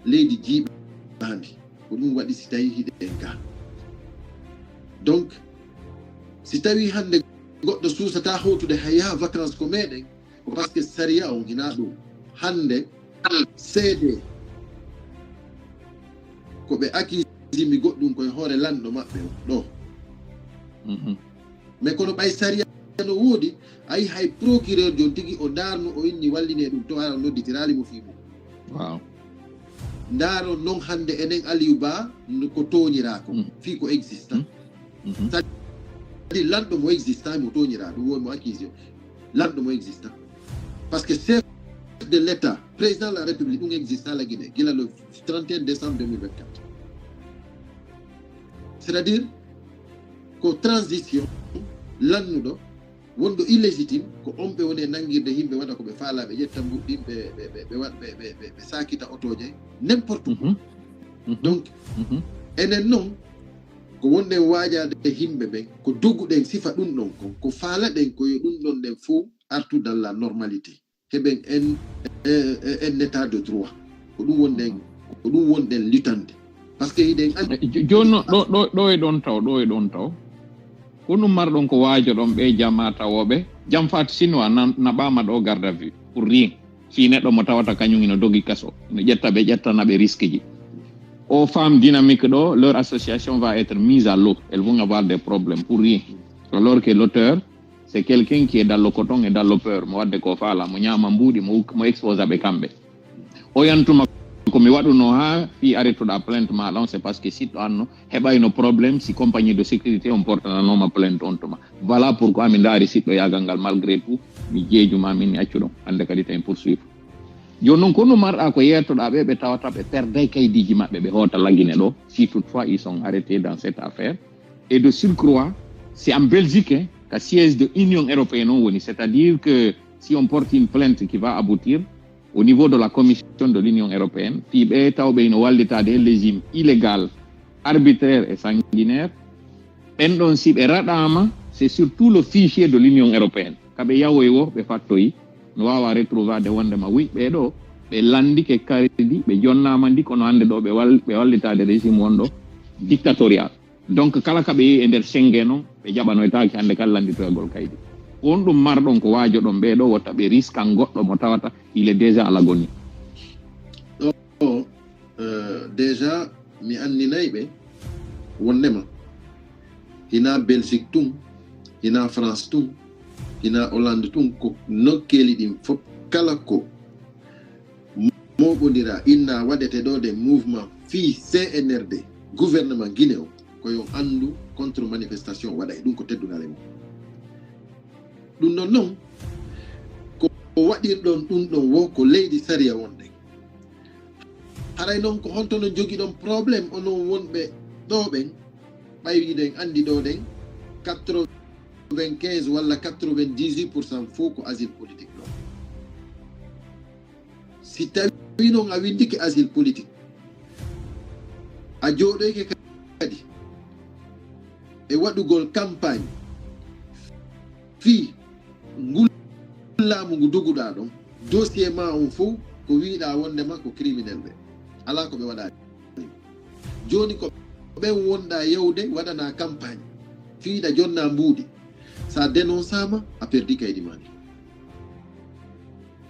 leydi jiiɓaandi. Ko ɗum waɗi si tawi hiɗen ga. Donc, si tawi hannde goɗɗo suusata hootude haya vacances ko meɗen, ko parce que sariya on hina ɗum. Hannde, seede ko ɓe accusimi goɗɗum koye hoore lanɗo maɓɓe o ɗo. Mais kono ɓay sariya no woodi, ayi hay procureur jon tigi o ndaarno, o inni walline ɗum to, hara nodditiraali mo fii mum. Waaw. Ndaaron noon hannde enen Aliou Ba no ko tooñiraa ko, fii ko exista. C'est-à-dire lanɗo mo exista mo tooñiraa, ɗum woni mo accusé. Lanɗo mo exista. Parce que chef de l'État, président de la République, ɗum exista la Guinée, gila le trente et un décembre deux mille vingt-quatre. C'est-à-dire ko transition lannuɗo wonɗo illégitime, ko on ɓe woni e nanngirde yimɓe, waɗa ko ɓe faalaa, ɓe ƴetta mbuɗɗin, ɓe ɓe ɓe ɓe waɗ ɓe ɓe ɓe ɓe saakita otooje, n'importe quoi. Donc enen noon ko wonɗen waajaade yimɓe ɓen, ko doguɗen sifa ɗum ɗon kon, ko faalaɗen ko yo ɗum ɗon ɗen fof artu dans la normalité. Heɓen en en état de droit. Ko ɗum wonɗen ko ɗum wonɗen lutande. Parce que hiɗen anndi Jooni noon ɗo ɗo ɗo e ɗon taw ɗo e ɗon taw. Ko ɗum marɗon ko waajoɗon ɓe jama tawooɓe jam faati sinnois naɓaama ɗo garde à vue pour rien. Fii neɗɗo mo tawata kañum ino dogi kaso ino ƴetta ɓe ƴettana ɓe risque ji. O femme dynamique ɗo, leur association va être mise à l'eau, elles vont avoir des problèmes pour rien. Alors que l'auteur c'est quelqu'un qui est dans le coton et dans le peur, mo waɗde ko faala, mo ñaama mbuuɗi, mo mo exposa ɓe kamɓe. Oyan tuma ko mi waɗuno haa fii arrêtuɗa plainte ma ɗon, c'est parce que siɗɗo anno heɓayno problème si compagnie de sécurité on portananoma plainte on tuma. Voilà pourquoi mi ndaari siɗɗo yaagal ngal, malgré tout mi jeejuma min mi accu ɗon hannde kadi tawi poursuivre. Jooni noon ko no marɗa ko yeetoɗa ɓe ɓe tawata ɓe perday kaydiiji maɓɓe, ɓe hoota lagine ɗo, si toutefois ils sont arrêtés dans cette affaire. Et de surcroît c'est en Belgique hein, ka siège de Union européenne on woni, c'est-à-dire que si on porte une plainte qui va aboutir au niveau de la commission de l'Union européenne, fii ɓe tawɓe ino wallitaade e régime illégal, arbitraire et sanguinaire, ɓen ɗon si ɓe raɗaama c'est surtout le fichier de l'Union européenne ka ɓe yawoyi wo ɓe fattoyi, no waawa retrouvaade wonndema wi ɓee ɗo ɓe lanndike kaydi, ɓe jonnaama ndi, kono hannde ɗo ɓe wal ɓe wallitaade régime wonɗo dictatorial. Donc kala ka ɓe yehi e nder Schengen on ɓe jaɓanoytaake hannde kala lannditoyagol kaydi. Ko on ɗum marɗon ko waajoɗon ɓee ɗo wota ɓe riskan goɗɗo mo tawata il est déjà à l'agonie. Ɗo euh, déjà mi anndinay ɓe wonndema hina Belgique tun, hina France tun, hina Hollande tun, ko nokkeeli ɗin fof kala ko mooɓondira inna waɗete ɗo ɗen mouvement fii C N R D, gouvernement Guinée o, ko yo anndu contre manifestation waɗay ɗum ko teddungal e mum. Ɗum ɗon noon ko waɗirɗon ɗum ɗon wo ko leydi sariya wonɗen. Haray noon ko honto no jogiɗon problème onon wonɓe ɗo ɓen, ɓay hiɗen anndi ɗo ɗen quatre-vingt-quinze walla quatre-vingt-dix-huit pour cent fof ko asile politique ɗo. Si tawi noon a winndike asile politique, a jooɗoyke kadi e waɗugol campagne fii ngul laamu ngu doguɗaa ɗon, dossier ma on fof ko wiiɗaa wonndema ko criminel ɓe alaa ko ɓe waɗaani. Jooni ko ɓen wonɗaa yewde waɗanaa campagne fii hiɗa jonnaa mbuuɗi. So a dénonçaama a perdi kaydi maa ndi.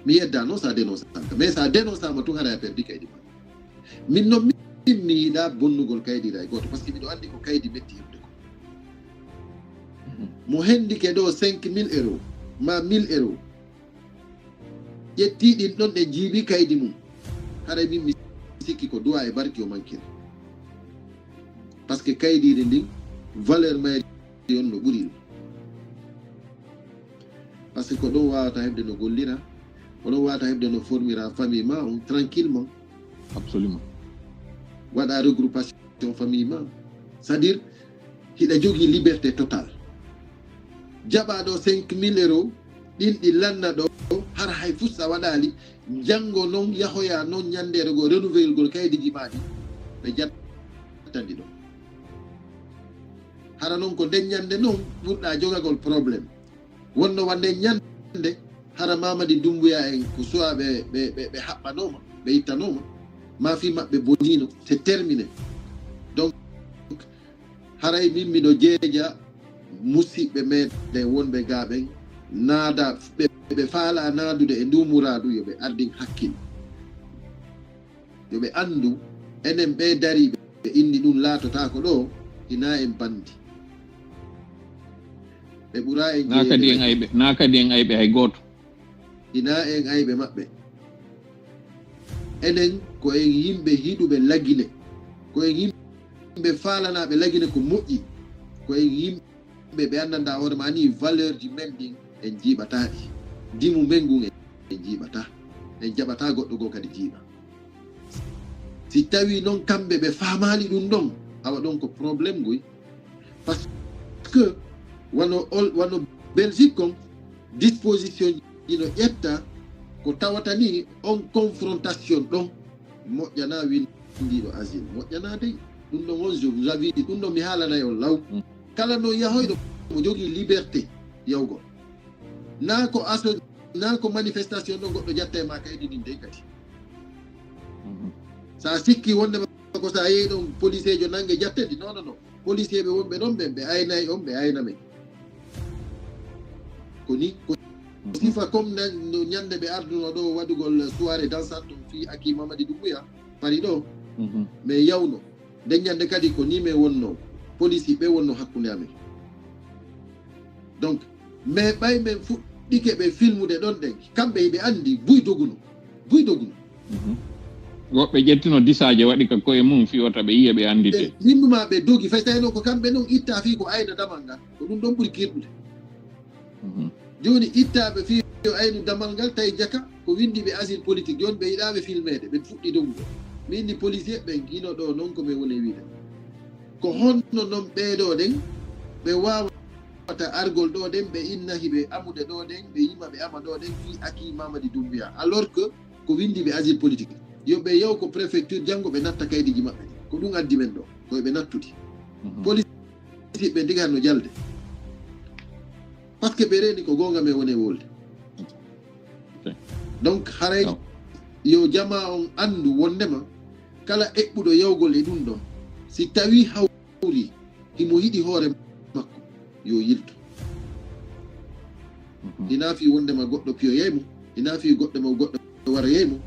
Mi yeddaa noon so a dénonçaaka, mais so a dénonçaama tun haray a perdi kaydi maa ndi. Min noon min mi yiɗaa bonnugol kaydi hay gooto, parce que miɗo anndi ko kaydi metti heɓde ko. Mo hendike ɗo cinq mille euros ma mille euros, ƴetti ɗin ɗon ɗe jiibi kaydi mum, haray min mi sikki ko duwa e barki o mankiri. Parce que kaydiiri ndin valeur mayri on no ɓuri ɗum. Parce que ko ɗon wawata heɓde no gollira, ko ɗon wawata heɓde no formira famille ma on tranquillement. Absolument. Waɗa regroupation famille ma, c'est-à-dire hiɗa jogii liberté totale. Jaɓaa ɗo cinq mille euros ɗin ɗi lanna ɗo, hara hay fus a waɗaali. Janngo noon yahoyaa noon ñanndeere goo renouvelgol kaydiji maa ɗi, ɓe jattandi ɗo. Hara noon ko nden ñannde noon ɓurɗaa jogagol problème. Wonno wa nden ñannde hara Mamadi Doumbouya en ko suwaa ɓe ɓe ɓe ɓe haɓɓanooma, ɓe ittanooma, maa fii maɓɓe boniino, c'est terminé. Haray min miɗo jeeja musiɓɓe meɗen wonɓe gaa ɓen, naada ɓe, ɓe faala naadude e ndu muraadu, yo ɓe ardin hakkil. Yo ɓe anndu, enen ɓe dariiɓe, ɓe inni ɗum laatotaako ɗo, hinaa en bandi. Ɓe ɓuraa en naa kadi en jeyeede. Ayɓe, naa kadi en ayɓe hay gooto. Hinaa en ayɓe maɓɓe. Enen ko en yimɓe hiɗuɓe Lagine. Ko en yimɓe faalanaaɓe Lagine ko moƴƴi. Ko en yimɓe ɓe anndanɗaa hoore maa nii valeur ji men ɗin en jiiɓataa ɗi. Dimu men ngun en, en jiiɓataa. En jaɓataa goɗɗo goo kadi jiiɓa. Si tawii non kamɓe ɓe faamaali ɗum ɗon, awa ɗon ko problème nguy. Parce que wano ol-, wano Belgique kon, disposition ji no ƴetta ko tawata ni on confrontation ɗon moƴƴanaa winndiiɗo asile. Moƴƴanaa dey. Ɗum ɗon on, je vous avis, ɗum ɗon mi haalanay on law. Mm. Kala non yahoyɗo mo jogii liberté yahugol. Naa ko aso-, naa ko manifestation ɗon goɗɗo jatta e maa kaydi ndin dey kadi. Mhm. Sa sikki wonde ko sa yehi ɗon policeejo nange jattedi, non, non, non. Policeeɓe wonɓe ɗon ɓen, ɓe aynay on, ɓe ayna men. Ko ni, ko Mhm. sifa comme na-, no ñande ɓe arduno ɗo waɗugol soirée dansante on fii Aki Mamadi Doumbouya, Paris ɗo. Mhm. Mais yawno. Nden ñande kadi ko ni men wonno. Police ɓe wonno hakkunde amen. Donc, mais ɓay men fuɗɗike ɓe filmude ɗon ɗen, kamɓe hiɓe anndi buy doguno. Buy doguno. Mhm. Woɓɓe ƴettino disaaje waɗi ka koye mum fii wota ɓe yiya ɓe anndite. Ɓe winndu maa ɓe dogi, fay tawi non ko kamɓe non itta fii ko ayna damal ngal. Ko ɗum ɗon ɓuri kirɗude. Mhm. Jooni ittaaɓe fii yo aynu damal ngal tawi jaka ko winndiiɓe asile politique. Jooni ɓe yiɗaa ɓe filmeede, ɓe fuɗɗi dogude. Mi inni policier ɓen hino ɗo non ko men woni e wiide. Ko honno non ɓee ɗoo ɗen ɓe waawata argol ɗoo ɗen, ɓe inna hiɓe amude ɗoo ɗen, ɓe yima ɓe ama ɗoo ɗen fii Aki Mamadi Doumbouya. Alors que ko winndiiɓe asile politique. Yo ɓe yahu ko préfecture, janngo ɓe natta kaydiiji maɓɓe ɗin. Ko ɗum addi men ɗo, ko ɓe nattudi. Mhm. Police ɓe ndiga no jalde. Parce que ɓe reeni ko goonga men woni e wolde. Ok. Donc, haray Non. yo jamaa on anndu wondema kala eɓɓuɗo yawgol e ɗum ɗon, si tawii hawri himo yiɗi hoore makko, yo yiltu. Mhm. Hinaa fii wondema goɗɗo piyoyay mo, hinaa fii goɗɗo mo goɗɗo waroyay mo,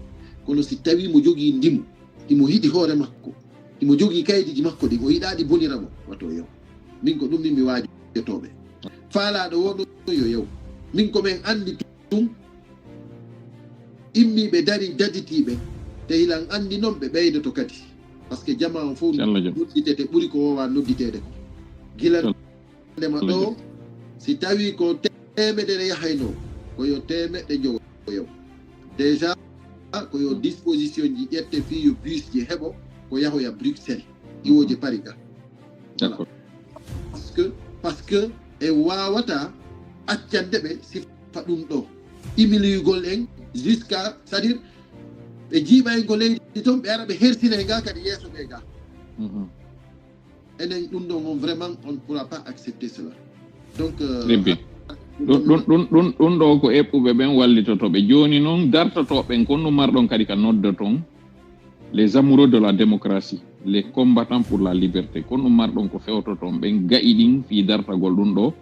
kono si tawii mo jogii ndimu, himo yiɗi hoore makko, himo jogii kaydiiji makko ɗin, o yiɗaa ɗi bonira mo, wato yahu. Min ko ɗum min mi waajotooɓe. Faalaaɗo woo ɗon yo yahu. Min ko men anndi tun, immiiɓe darii daditiiɓe, te hilan anndi non ɓe ɓeydoto kadi. Parce que jamaa on fof Yalla jam. nodditete ɓuri ko woowaa nodditeede ko. Gila Yalla ndema jam. ɗo, si tawii ko teemedere yahaynoo, ko yo teemeɗɗe njowo yahu. Déjà, ko yo disposition ji ƴette fii yo bus ji heɓo ko yahoya Bruxelles, iwooje Paris ga. Voilà. D'accord. Parce que, parce que e waawata accande ɓe sifa ɗum ɗo. Imiliyugol en jusqu'à, c'est-à-dire, ɓe jiiɓa en ko leydi toon, ɓe ara ɓe hersina e ga kadi yeeso ɓe ga. Mhm. Enen ɗum ɗon on, vraiment, on ne pourra pas accepter cela. Donc, euh, Très bien. Ɗum, ɗum, ɗum, ɗum, ɗum ɗo ko eɓɓuɓe ɓen wallitoto ɓe. Jooni noon, dartotooɓe ɓen, ko ɗum marɗon kadi ka noddoton les amoureux de la démocratie, les combattants pour la liberté. Ko ɗum marɗon ko fewtoton ɓen ga'i ɗin fii dartagol ɗum ɗo.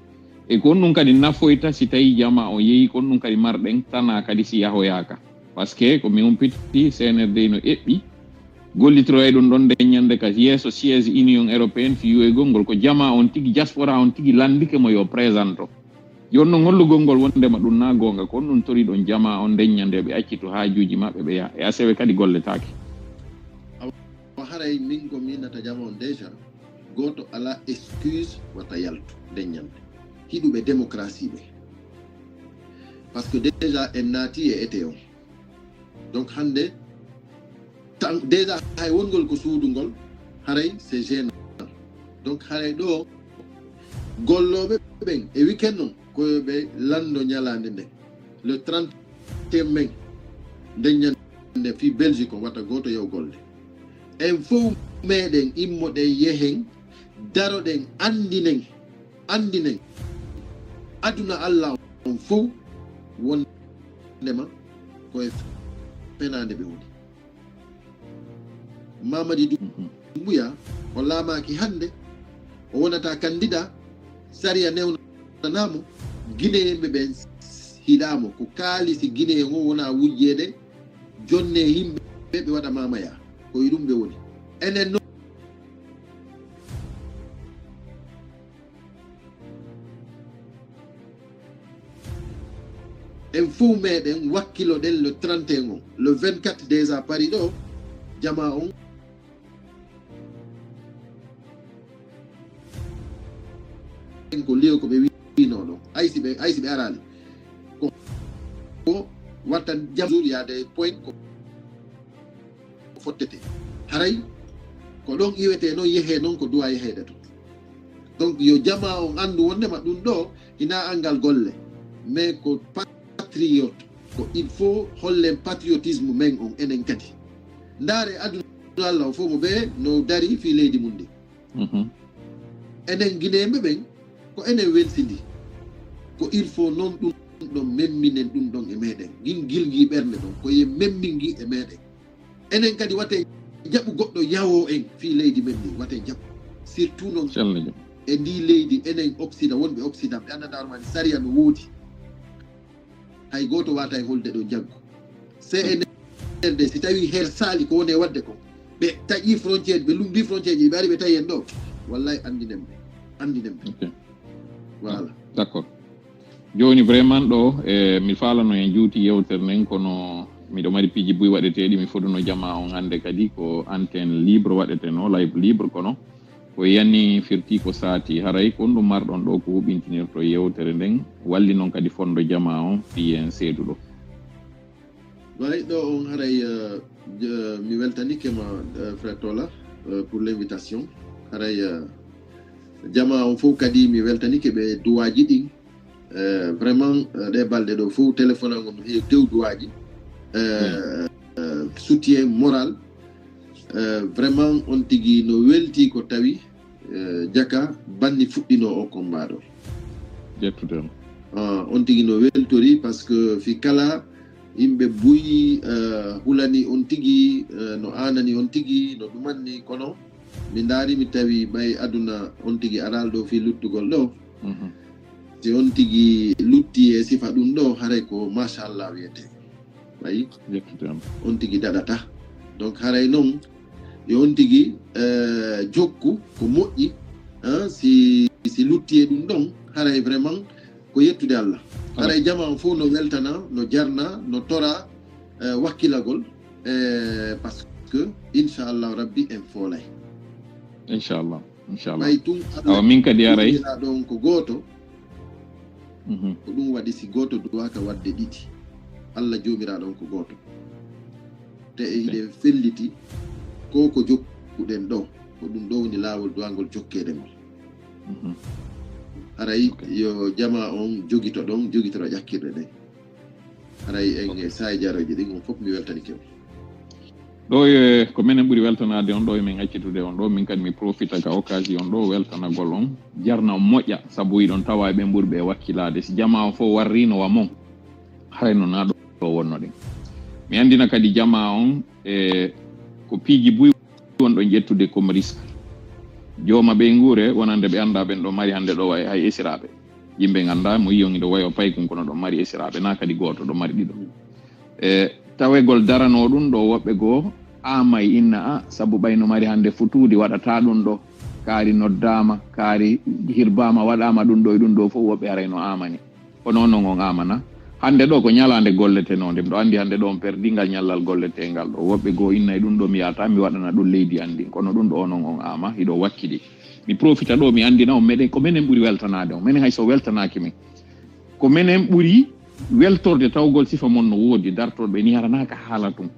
E ko ɗum kadi nafoyta si tawii jamaa on yehi, ko ɗum kadi marɗen tanaa kadi si yahoyaaka. Parce que ko mi humpiti, C N R D no eɓɓi gollitoroya ɗum ɗon nden ñande ka yeeso siège Union Européenne fii yoygol ngol. Ko jamaa on tigi, diaspora on tigi landike mo yo présenté. Jooni non hollugol ngol wondema ɗum na goonga, ko ɗum toriɗon jamaa on nden ñande ɓe accitu haajuuji maɓɓe ɓe yaha. E asewe kadi golletaake. Awa haray min ko miinata jamaa on déjà, gooto alaa excuse wata yaltu nden ñande. Hiɗuɓe démocratie ɓe. Parce que déjà en naati e été on. Donc hannde, tan, déjà hay wongol ko suudu ngol, haray c'est gênant. Donc haray ɗo, gollooɓe ɓen e weekend on, ko yo ɓe lanndo ñalaande nden. Le trente et un mai, nden ñande fii Belgique on, wata gooto yahu golle. En fof meɗen immoɗen yehen, daroɗen, anndinen, anndinen aduna Alla on fof wondema ko e fenaande ɓe woni. Mamadi Doumbouya, o laamaaki hannde, wonata candidat, sariya newnanamo, Guinéen ɓe ɓen hiɗamo. Ko kaalisi Guinéen o wona wujjeede, jonne yimɓe ɓe waɗa mamaya. Ko e ɗum ɓe woni. Enen non, en fof meɗen wakkiloɗen le trente et un on. Le vingt-quatre déjà pari ɗo, jama on. Ko liyo ko ɓe wino ɗon. Ay si ɓe, ay si ɓe arali. Ko, ko watta jam jour yaade point ko fottete. Haray ko ɗon iwete noon, yehe noon ko duwa yeheede to. Donc yo jama on anndu wondema ɗum ɗo hina angal golle. Mais ko patriote, ko il faut hollen patriotisme men on enen kadi. Ndaare aduna Allah o fof mo ɓe no dari fii leydi mum ndi. Mhm. Enen Guinéen ɓe ɓen, ko enen welsindi. Ko il faut noon ɗum ɗon memminen ɗum ɗon e meɗen. Ngin gilgi ɓernde ɗon, ko ye memmingi e meɗen. Enen kadi wate jaɓu goɗɗo yawo en fii leydi men ndi, wate jaɓu. Surtout noon Sella jam. E ndi leydi, enen Occident, wonɓe Occident, ɓe annda darmani sariya no woodi. Hay gooto wata e holde ɗo jaggu. C N R D, si tawi her sali ko woni e wadde ko, ɓe taƴi frontière, ɓe lumbi frontière ji, ɓe ari ɓe tawi en ɗo. Wallahi andinen ɓe, andinen ɓe. Ok. Voilà. D'accord. Jooni vraiment ɗo, e, mi faalano en juuti yewtere nden, kono miɗo mari piiji buy waɗeteeɗi, mi foduno jama on hannde kadi ko antenne libre waɗeteno, live libre, kono ko yani firti ko saati. Haray ko honɗum marɗon ɗo ko huɓintinirto yewtere nden, walli non kadi fondo jama on fii en seeduɗo. Way ɗo on haray, euh, je-, mi weltanike ma, euh, frère Tola, euh, pour l'invitation. Haray, euh, jama on fof kadi mi weltanike ɓe duwaji ɗin. Euh, vraiment, euh, ɗe balɗe ɗo fof téléphone an on heewi tew duwaji. Euh, euh, soutien moral. Euh, vraiment on tigi no welti ko tawi, euh, jaka banni fuɗɗino o combat ɗo. Ƴettude on. Ah, on tigi no weltori parce que fi kala yimɓe buy, euh, hulani on tigi, euh, no aanani on tigi, no ɗumanni, kono mi ndaari mi tawi ɓay aduna on tigi aral ɗo fi luttugol ɗo. Mhm. Si on tigi lutti e sifa ɗum ɗo, haray ko machallah wiyete. Ayi? Ƴettude on. On tigi daɗata. Donc haray noon, yo on tigi, euh, jokku ko moƴƴi, hein, si, si lutti e ɗum ɗon, haray vraiment ko yettude Allah. Haray jama on fof no weltana, no jarna, no tora, euh, wakkilagol, euh, parce que inchallahu rabbi en foolay. Inchallah, inchallah. Ɓay tun Awa min kadi aray. Ɗon ko gooto. Mhm. Ko ɗum waɗi si gooto duwaka wadde ɗiɗi. Allah joomiraaɗo on ko gooto. Te e hiɗen felliti ko ko jokkuɗen ɗo. Ko ɗum ɗo woni laawol duwangol jokkeede ngol. Mhm. Haray yo jama on jogito ɗon, jogitoro ƴakkirɗe ɗen. Haray en e saa'i jarooji ɗin, on fof mi weltanike on. Ɗo e ko menen ɓuri weltanaade on ɗo, e min accitude on ɗo, min kadi mi profita ka occasion ɗo weltanagol on, jarna on moƴƴa, sabu hiɗon tawa e ɓen ɓurɓe e wakkilaade. Si jama on fof warrino wa mon, haray no naa ɗo wonno ɗen. Mi anndina kadi jama on e ko piiji buy wonɗon ƴettude comme risque. Jooma ɓeynguure wonande ɓe annda ɓen ɗo mari hannde ɗo way hay esiraaɓe. Yimɓe ngannda mo yiyon iɗo wayo paykun kono ɗon mari esiraaɓe, na kadi gooto ɗo mari ɗiɗo. E tawegol darano ɗum ɗo woɓɓe goo aamay inna a sabu ɓay no mari hannde futuudi waɗata ɗum ɗo. Kaari noddaama, kaari hirbaama, waɗaama ɗum ɗo e ɗum ɗo fof woɓɓe haray no aamani. Kono onon on aamana. Hannde ɗo ko ñalaande golletenoonde. Miɗo anndi hannde ɗo on perdingal ñallal golleteengal ɗo. Woɓɓe goo inna e ɗum ɗo mi yaata mi waɗana ɗum leydi an ndin. Kono ɗum ɗo onon on aama, hiɗo wakkili. Mi profita ɗo mi anndina on meɗen, ko menen ɓuri weltanaade on. Menen hay so weltanaaki men. Ko menen ɓuri weltorde tawgol sifa mon no woodi, dartorɓe ni haranaaka haala tun.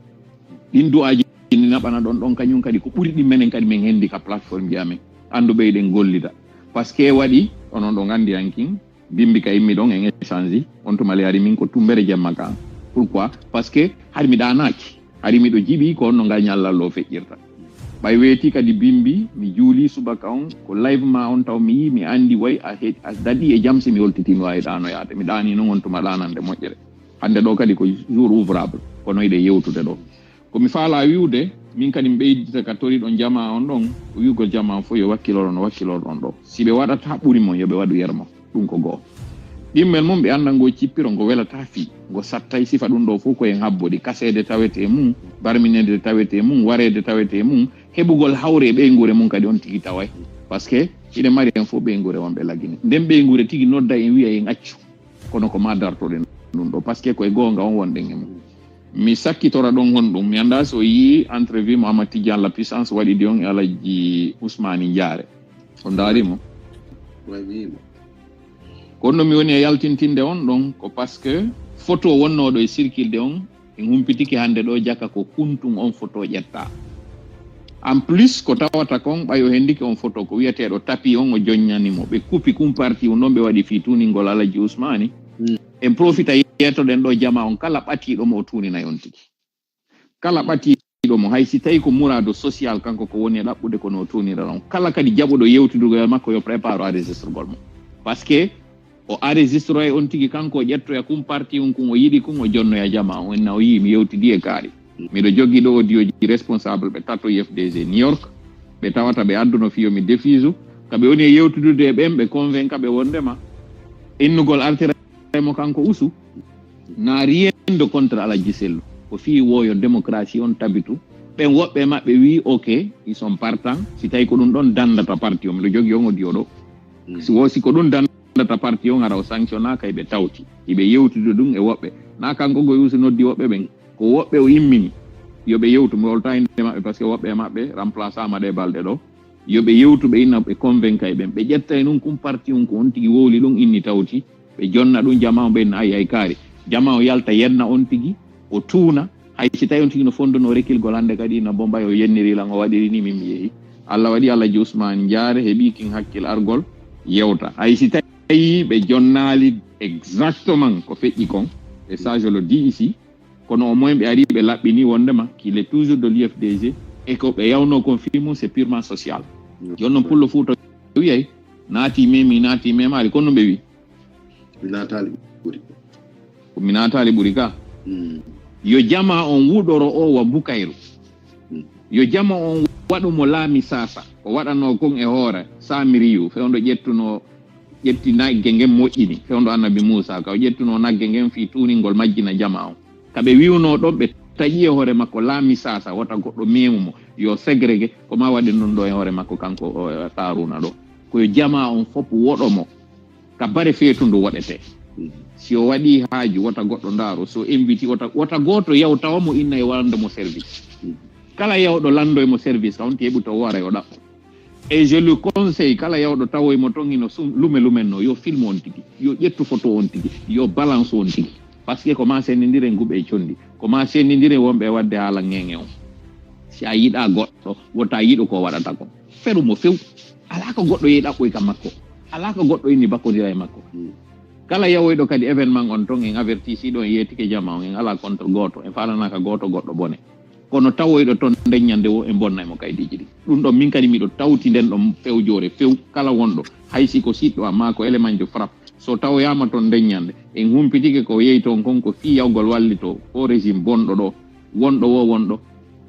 Ɗin du'aaji ni naɓana ɗon ɗon kañum kadi ko ɓuri ɗin menen kadi men hendi ka plateforme ji amen. Anndu ɓeyɗen gollida. Parce que waɗi, onon ɗon anndi hankin, Bimbi ka immi ɗon en échange, on tuma le hari min ko tumbere jemma ka. Pourquoi? Parce que hari mi ɗaanaaki. Hari miɗo jiɓi ko on no ngal ñallal ɗo feƴƴirta. Ɓay weeti kadi bimbi, mi juuli subaka on, ko live ma on taw mi yii, mi anndi way a he-, a daɗi e jam si mi holtiti mi waawi ɗaanoyaade. Mi ɗaani non on tuma ɗaanande moƴƴere. Hannde ɗo kadi ko jour ouvrable, kono hiɗen yewtude ɗo. Ko mi faalaa wi'ude, Min kadi mi ɓeydita ka toriɗon jamaa on ɗon, ko wi'ugol jamaa on fof yo wakkiloro no wakkilorɗon ɗo. Si ɓe waɗata ɓuri mon, yo ɓe waɗu yermo. Ɗum ko go'o. Ɗimmel mum ɓe annda ngo cippiro, ngo welata fii, ngo sattay. Sifa ɗum ɗo fof ko en habbo ɗi. Kaseede tawete e mum, barminede tawete e mum, wareede tawete e mum, heɓugol hawre e ɓeynguure mum kadi on tigi taway. Parce que hiɗen mari en fof ɓeynguure wonɓe Lagine. Nden ɓeynguure tigi nodda en wi'a en accu. Kono ko ma dartoɗen ɗum ɗo, parce que ko e goonga on wonɗen e mum. Mi sakkitora ɗon honɗum. Mi annda so yii entrevue mo Amadou Tidiane La Puissance waɗi ɗi on e Alaji Ousmane Ndiare. On ndaari mo? Way, mi yii mo. Kono mi woni e yaltintinde on ɗon ko parce que photo wonnooɗo e circulde on, en humpitike hannde ɗo jaka ko kuntum on photo ƴetta. En plus, ko tawata kon, ɓay o hendike on photo, ko wi'eteeɗo tapi on o joññani mo. Ɓe kupi kun parti un ɗon ɓe waɗi fii tuuningol Alaji Ousmane. Mm. En profita yeetoɗen ɗo jamaa on, kala ɓatiiɗo mo o tuuninay on tigi. Kala ɓatiiɗo mo, hay si tawi ko muraadu social kanko ko woni e ɗaɓɓude, kono o tuunira ɗon. Kala kadi jaɓuɗo yewtidugol e makko yo prépare enregistrogol mo. Parce que o enregistroye on tigi kanko, o ƴettoya kun parti un kun o yiɗi kun, o jonnoya jamaa on. Enna o yii mi yewtidi e kaari. Miɗo jogii ɗo audio ji responsable ɓe tato U F D G New York. Ɓe tawata ɓe adduno fii yo mi defisu. Ka ɓe woni e yewtidude e ɓen, ɓe convainca ɓe wondema innugol artira mo kanko Usu, n'a rien de contre Alaji Sellu. Ko fii woo yo démocratie on tabitu. Ɓen woɓɓe maɓɓe wii, ok, ils sont partants. Si tawi ko ɗum ɗon dandata parti o, miɗo jogii on audio ɗo. Mm. Si woo, si ko ɗum dandata parti on, hara o sanctionna kay ɓe tawti. Iɓe yewtude ɗum e woɓɓe. N'a kanko go Usu noddi woɓɓe ɓen. Ko woɓɓe o immini. Yo ɓe yewtu, mi wolta innde maɓɓe, parce que woɓɓe e maɓɓe remplaçaama ɗe balɗe ɗo. Yo ɓe yewtu, ɓe inna ɓe convainca e ɓen. Ɓe ƴetta e nun kun parti on ko on tigi wowli ɗum inni tawti. Ɓe jonna ɗum jamaa on, ɓe inna ay, ay kaari. Jamaa on yalta yenna on tigi, o tuuna. Hay si tawi on tigi no fonduno rekkilgol hannde kadi, inna Bombay o yenniri lan, o waɗiri ni, min mi yehi. Allah waɗi Alaji Ousmane Ndiare heɓi kin hakkil argol yewta. Hay si tawi ɓe jonnaali exactement ko feƴƴi kon, et ça je le dis ici, kono au moins ɓe ari ɓe laɓɓini wondema qu'il est toujours de l'U F D G et ko ɓe yawno kon fii mum c'est purement social. Mm. Jooni non Pullo Fuuta wiyay, naati memi, naati memaali, kono ɓe wi. Mi naataali ɓuri. Ko mi naataali ɓuri ka. Mm. Yo jamaa on wuɗoro o wa Bukayru. Mm. Yo jamaa on waɗu mo laami saasa. Ko waɗanoo kon e hoore Saamiriyu, fewndo ƴettuno, ƴetti nagge ngen moƴƴini, fewndo Annabi Muusa ka, o ƴettuno nagge ngen fii tuuningol majjina jamaa on. Ka ɓe wi'unoo ɗon, ɓe taƴi e hoore makko laami saasa, wota goɗɗo meemu mo, yo segregué, ko ma waɗi ɗum ɗo e hoore makko kanko, o, Qaaruuna ɗo. Ko yo jamaa on fof woɗo mo, ka bare feetundu woɗetee. Mm. Si o waɗii haaju, wota goɗɗo ndaaro, so inviti, wota, wota gooto yaw tawa mo inna e wanda mo service. Mm. Kala yawɗo lando e mo service, ka on ti heɓu to o wara yo ɗaɓɓo. Et je le conseille, kala yawɗo tawoy mo ton hino sum-, lume lumen no, yo film on tigi, yo ƴettu photo on tigi, yo balance on tigi. Parce que ko ma senndindire nguɓe e condi, ko ma senndindire wonɓe e waɗde haala ŋeŋe on. Si a yiɗa goɗɗo, wota yiɗu ko waɗata kon. Feru mo few. Alaa ko goɗɗo yehi ɗaɓɓoy ka makko. Alaa ko goɗɗo inni bakkodira e makko. Hmm. Kala yawoyɗo kadi événement on ton, en avertisi ɗo, en yeetike jamaa on, en alaa contre gooto, en faalanaaka gooto goɗɗo bone. Kono tawoyɗo ton ndeññande wo, en bonnay mo kaydiiji ɗi. Ɗum ɗon min kadi miɗo tawti nden ɗon fewjoore few kala wonɗo, hay si ko siɗɗo am maa ko élément de frappe. So tawoyaama ton ndeññande, en humpitike ko yehi toon kon ko fii yawgol wallitoo oo régime bonɗo ɗo, wonɗo wo wonɗo,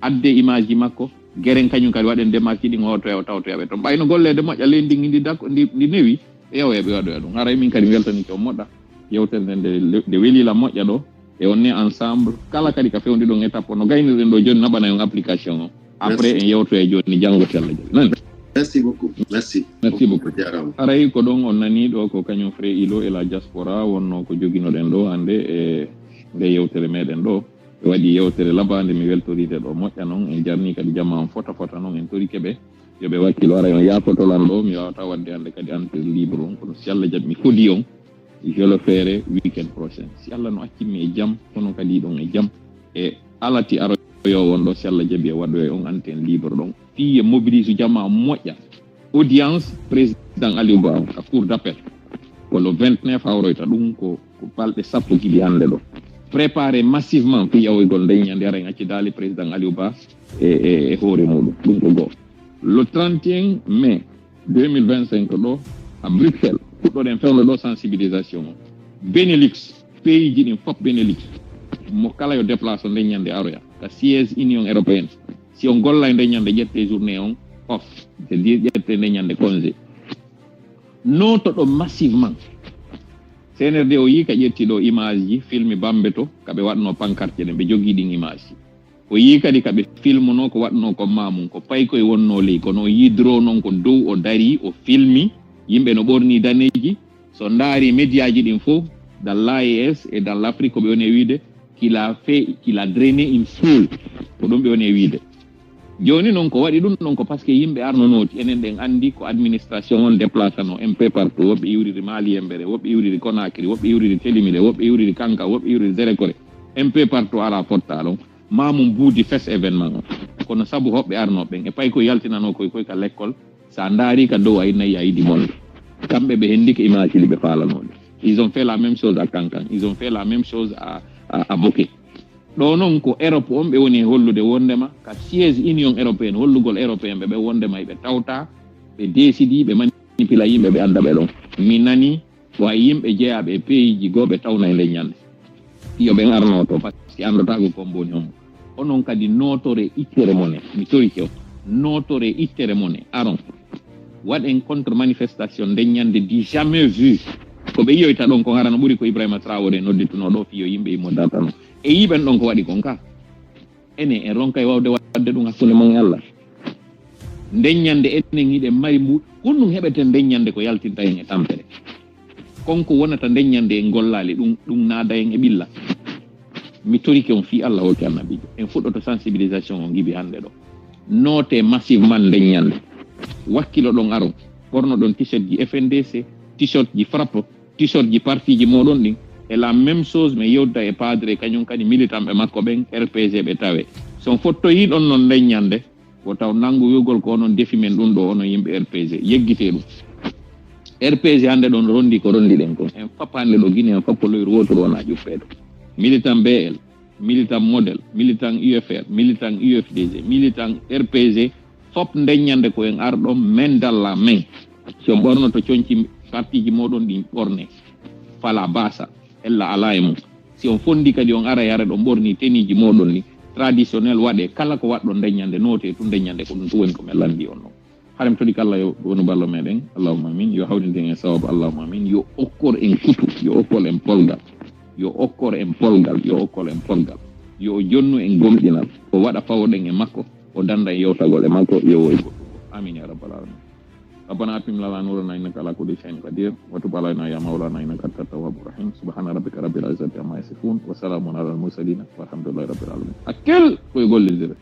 adde image ji makko, geren kañum kadi waɗen démarche ɗin, o tawtoya, o tawtoya ɓe toon. Ɓayno golleede moƴƴa leydi ndi, ndi dak-, ndi, ndi newi, ɓe yawoya ɓe waɗoya ɗum. Haray min kadi mi weltanike on moƴƴa. Yewtere nden nde, nde weli la moƴƴa ɗo. E on ne ensemble, kala kadi ka fewndi ɗon étape, no gaynirɗen ɗo jooni, naɓanay on application o. Après, merci. En yewtoya jooni, janngo si Allah jaɓi. Nani? Merci beaucoup. Merci. Merci beaucoup. A jaaraama. Haray ko ɗon on nani ɗo ko kañum Frère Ilo et la diaspora wonno ko joginoɗen ɗo hannde e nde yewtere meɗen ɗo. Ɓe waɗi yewtere labaande, mi weltoride ɗo moƴƴa non. En jarni kadi jamaa on fota fota non, en torike ɓe. Yo ɓe wakkilo, haray on yaafoto lan ɗo, mi waawata waɗde hannde kadi antenne libre on, kono si Allah jaɓi mi kodi on, je le ferai week-end prochain. Si Allah no accimmi e jam, kono kadi ɗon e jam, e alati aroyo on ɗo, si Allah jaɓi e waɗoya on antenne libre ɗon. Fii e mobilise jamaa moƴƴa. Audience président Aliou Ba ka cour d'appel. Ko le vingt-neuf hawroyta ɗum, ko, ko balɗe sappo giɗi hannde ɗo. Préparé massivement fii yawoygol nden ñande, haray en accidaali président Aliou Ba e, e, e hoore muɗum. Ɗum ko go'o. Le trente et un mai deux mille vingt-cinq ɗo, à Bruxelles, puɗɗoɗen fewndo ɗo sensibilisation o. Benelux, pays ji ɗin fop Benelux, mo kala yo déplace o nden ñande aroya ka siège Union européenne. Si on gollay nde ñande, ƴette journée on off, c'est-à-dire ƴette nde ñande congé. Nootoɗo massivement. C N R D o yii ka ƴetti ɗo image ji, filmi Bambe to, ka ɓe waɗno pancarte ɗen, ɓe jogii ɗin image ji. O yii kadi ka ɓe filmuno ko waɗno ko Mamoun, ko paykoy wonno ley, kono o yii drone on ko dow o dari, o filmi, yimɓe no ɓorni daneeji. So ndaari média ji ɗin fof, dans l'A E S et dans l'Afrique, ko ɓe woni e wiide, qu'il a fait, qu'il a drainé une foule. Ko ɗum ɓe woni e wiide. Jooni noon ko waɗi ɗum ɗon ko parce que yimɓe arno nooti. Enen ɗen anndi ko administration on déplacano un peu partout. Woɓɓe iwriri Mali Yembere, woɓɓe iwriri Conakry, woɓɓe iwriri Telimile, woɓɓe iwriri Kanka, woɓɓe iwriri Zerekore. Un peu partout ala fotta ɗon. Mamoun buudi fes événement on. Kono sabu hoɓɓe arno ɓen, e pay ko yaltinano koy, koy ka lekkol, sa ndaari ka dow ay nayi a yiɗi monde. Kamɓe ɓe hendi ko image ji ɓe faalanoɗe. Ils ont fait la même chose à Kankan. Ils ont fait la même chose à, à, à Boké. Ɗo noon ko Europe on ɓe woni e hollude wondema ka siège Union Européenne, hollugol Européen ɓe ɓe wondema ɓe tawta, ɓe décidi, ɓe manipula yimɓe, ɓe anda ɓe ɗon. Mi nani ko hay yimɓe jeyaaɓe e pays ji goo ɓe tawna e nden ñande. Yo ɓen arno to, par ce que anndata ko kombo woni homo. Onon kadi nootore ittere mone, mi torike on. Nootore ittere mone, aron. Waɗen contre manifestation nden ñande du jamais vu. Ko ɓe yiyoyta ɗon ko harano ɓuri ko Ibrahima Traoré noddituno ɗo fiyo yimɓe immo dartano. E yiɓen ɗon ko waɗi kon ka. Enen en ronkay wawde waɗde ɗum hakkunde mon e Allah. Nden ñande enen hiɗen mari mbu, honɗum heɓeten nden ñande ko yaltinta en e tampere? Kon ko wonata nden ñande en gollaali ɗum, ɗum naada en e ɓilla. Mi torike on fii Allah hokki annabiijo. En fuɗɗoto sensibilisation on gibi hannde ɗo. Noote massivement nden ñande. Wakkilo ɗon aron. Ɓorno ɗon t-shirt ji F N D C, t-shirt ji FRAPP, t-shirt ji parti ji moɗon ɗin. E la même chose, mi yewta e padre kañum kadi militant ɓe makko ɓen R P G ɓe tawe. So on fottoyi ɗon non nden ñande, wo taw nangu wi'ugol ko onon defi men ɗum ɗo, onon yimɓe R P G. Yeggite ɗum. R P G hannde ɗon rondi ko rondi ɗen kon. En fap hannde ɗo Guinée, en fap ko loyru woturu wona ƴuffeeɗo. Militant B L, militant Model, militant U F R, militant U F D G, militant R P G, fop nden ñande ko en arɗo men dalla men. Si on ɓornoto conci partiji moɗon ɗin ɓorne. Fala basa, ella ala e mum. Si on fondi kadi on ara yare ɗon ɓorni teniji moɗon ni traditionnel waɗe kala ko waɗɗon nden ñande noote tun nden ñande ko ɗum tun woni ko men landi on ɗon. Haɗen toɗi kala yo wonu ballo meɗen. Allahumma amin. Yo hawrinde en e sawabu. Allahumma amin. Yo okkor en kutu. Yo okkor en polgal. Yo okkor en polgal. Yo okkor en polgal. Yo o jonnu en gomɗinal. O waɗa fawoɗen e makko. O danda en yewtagol e makko. Yo woy goɗɗum. Amin ya rabbal alamin. ربنا أتمم لنا نورنا إنك على كل شيء قدير وتب علينا يا مولانا إنك أنت التواب الرحيم. سبحان ربك رب العزة عما يصفون وسلام على المرسلين والحمد لله رب العالمين. Akkel koye gollidire.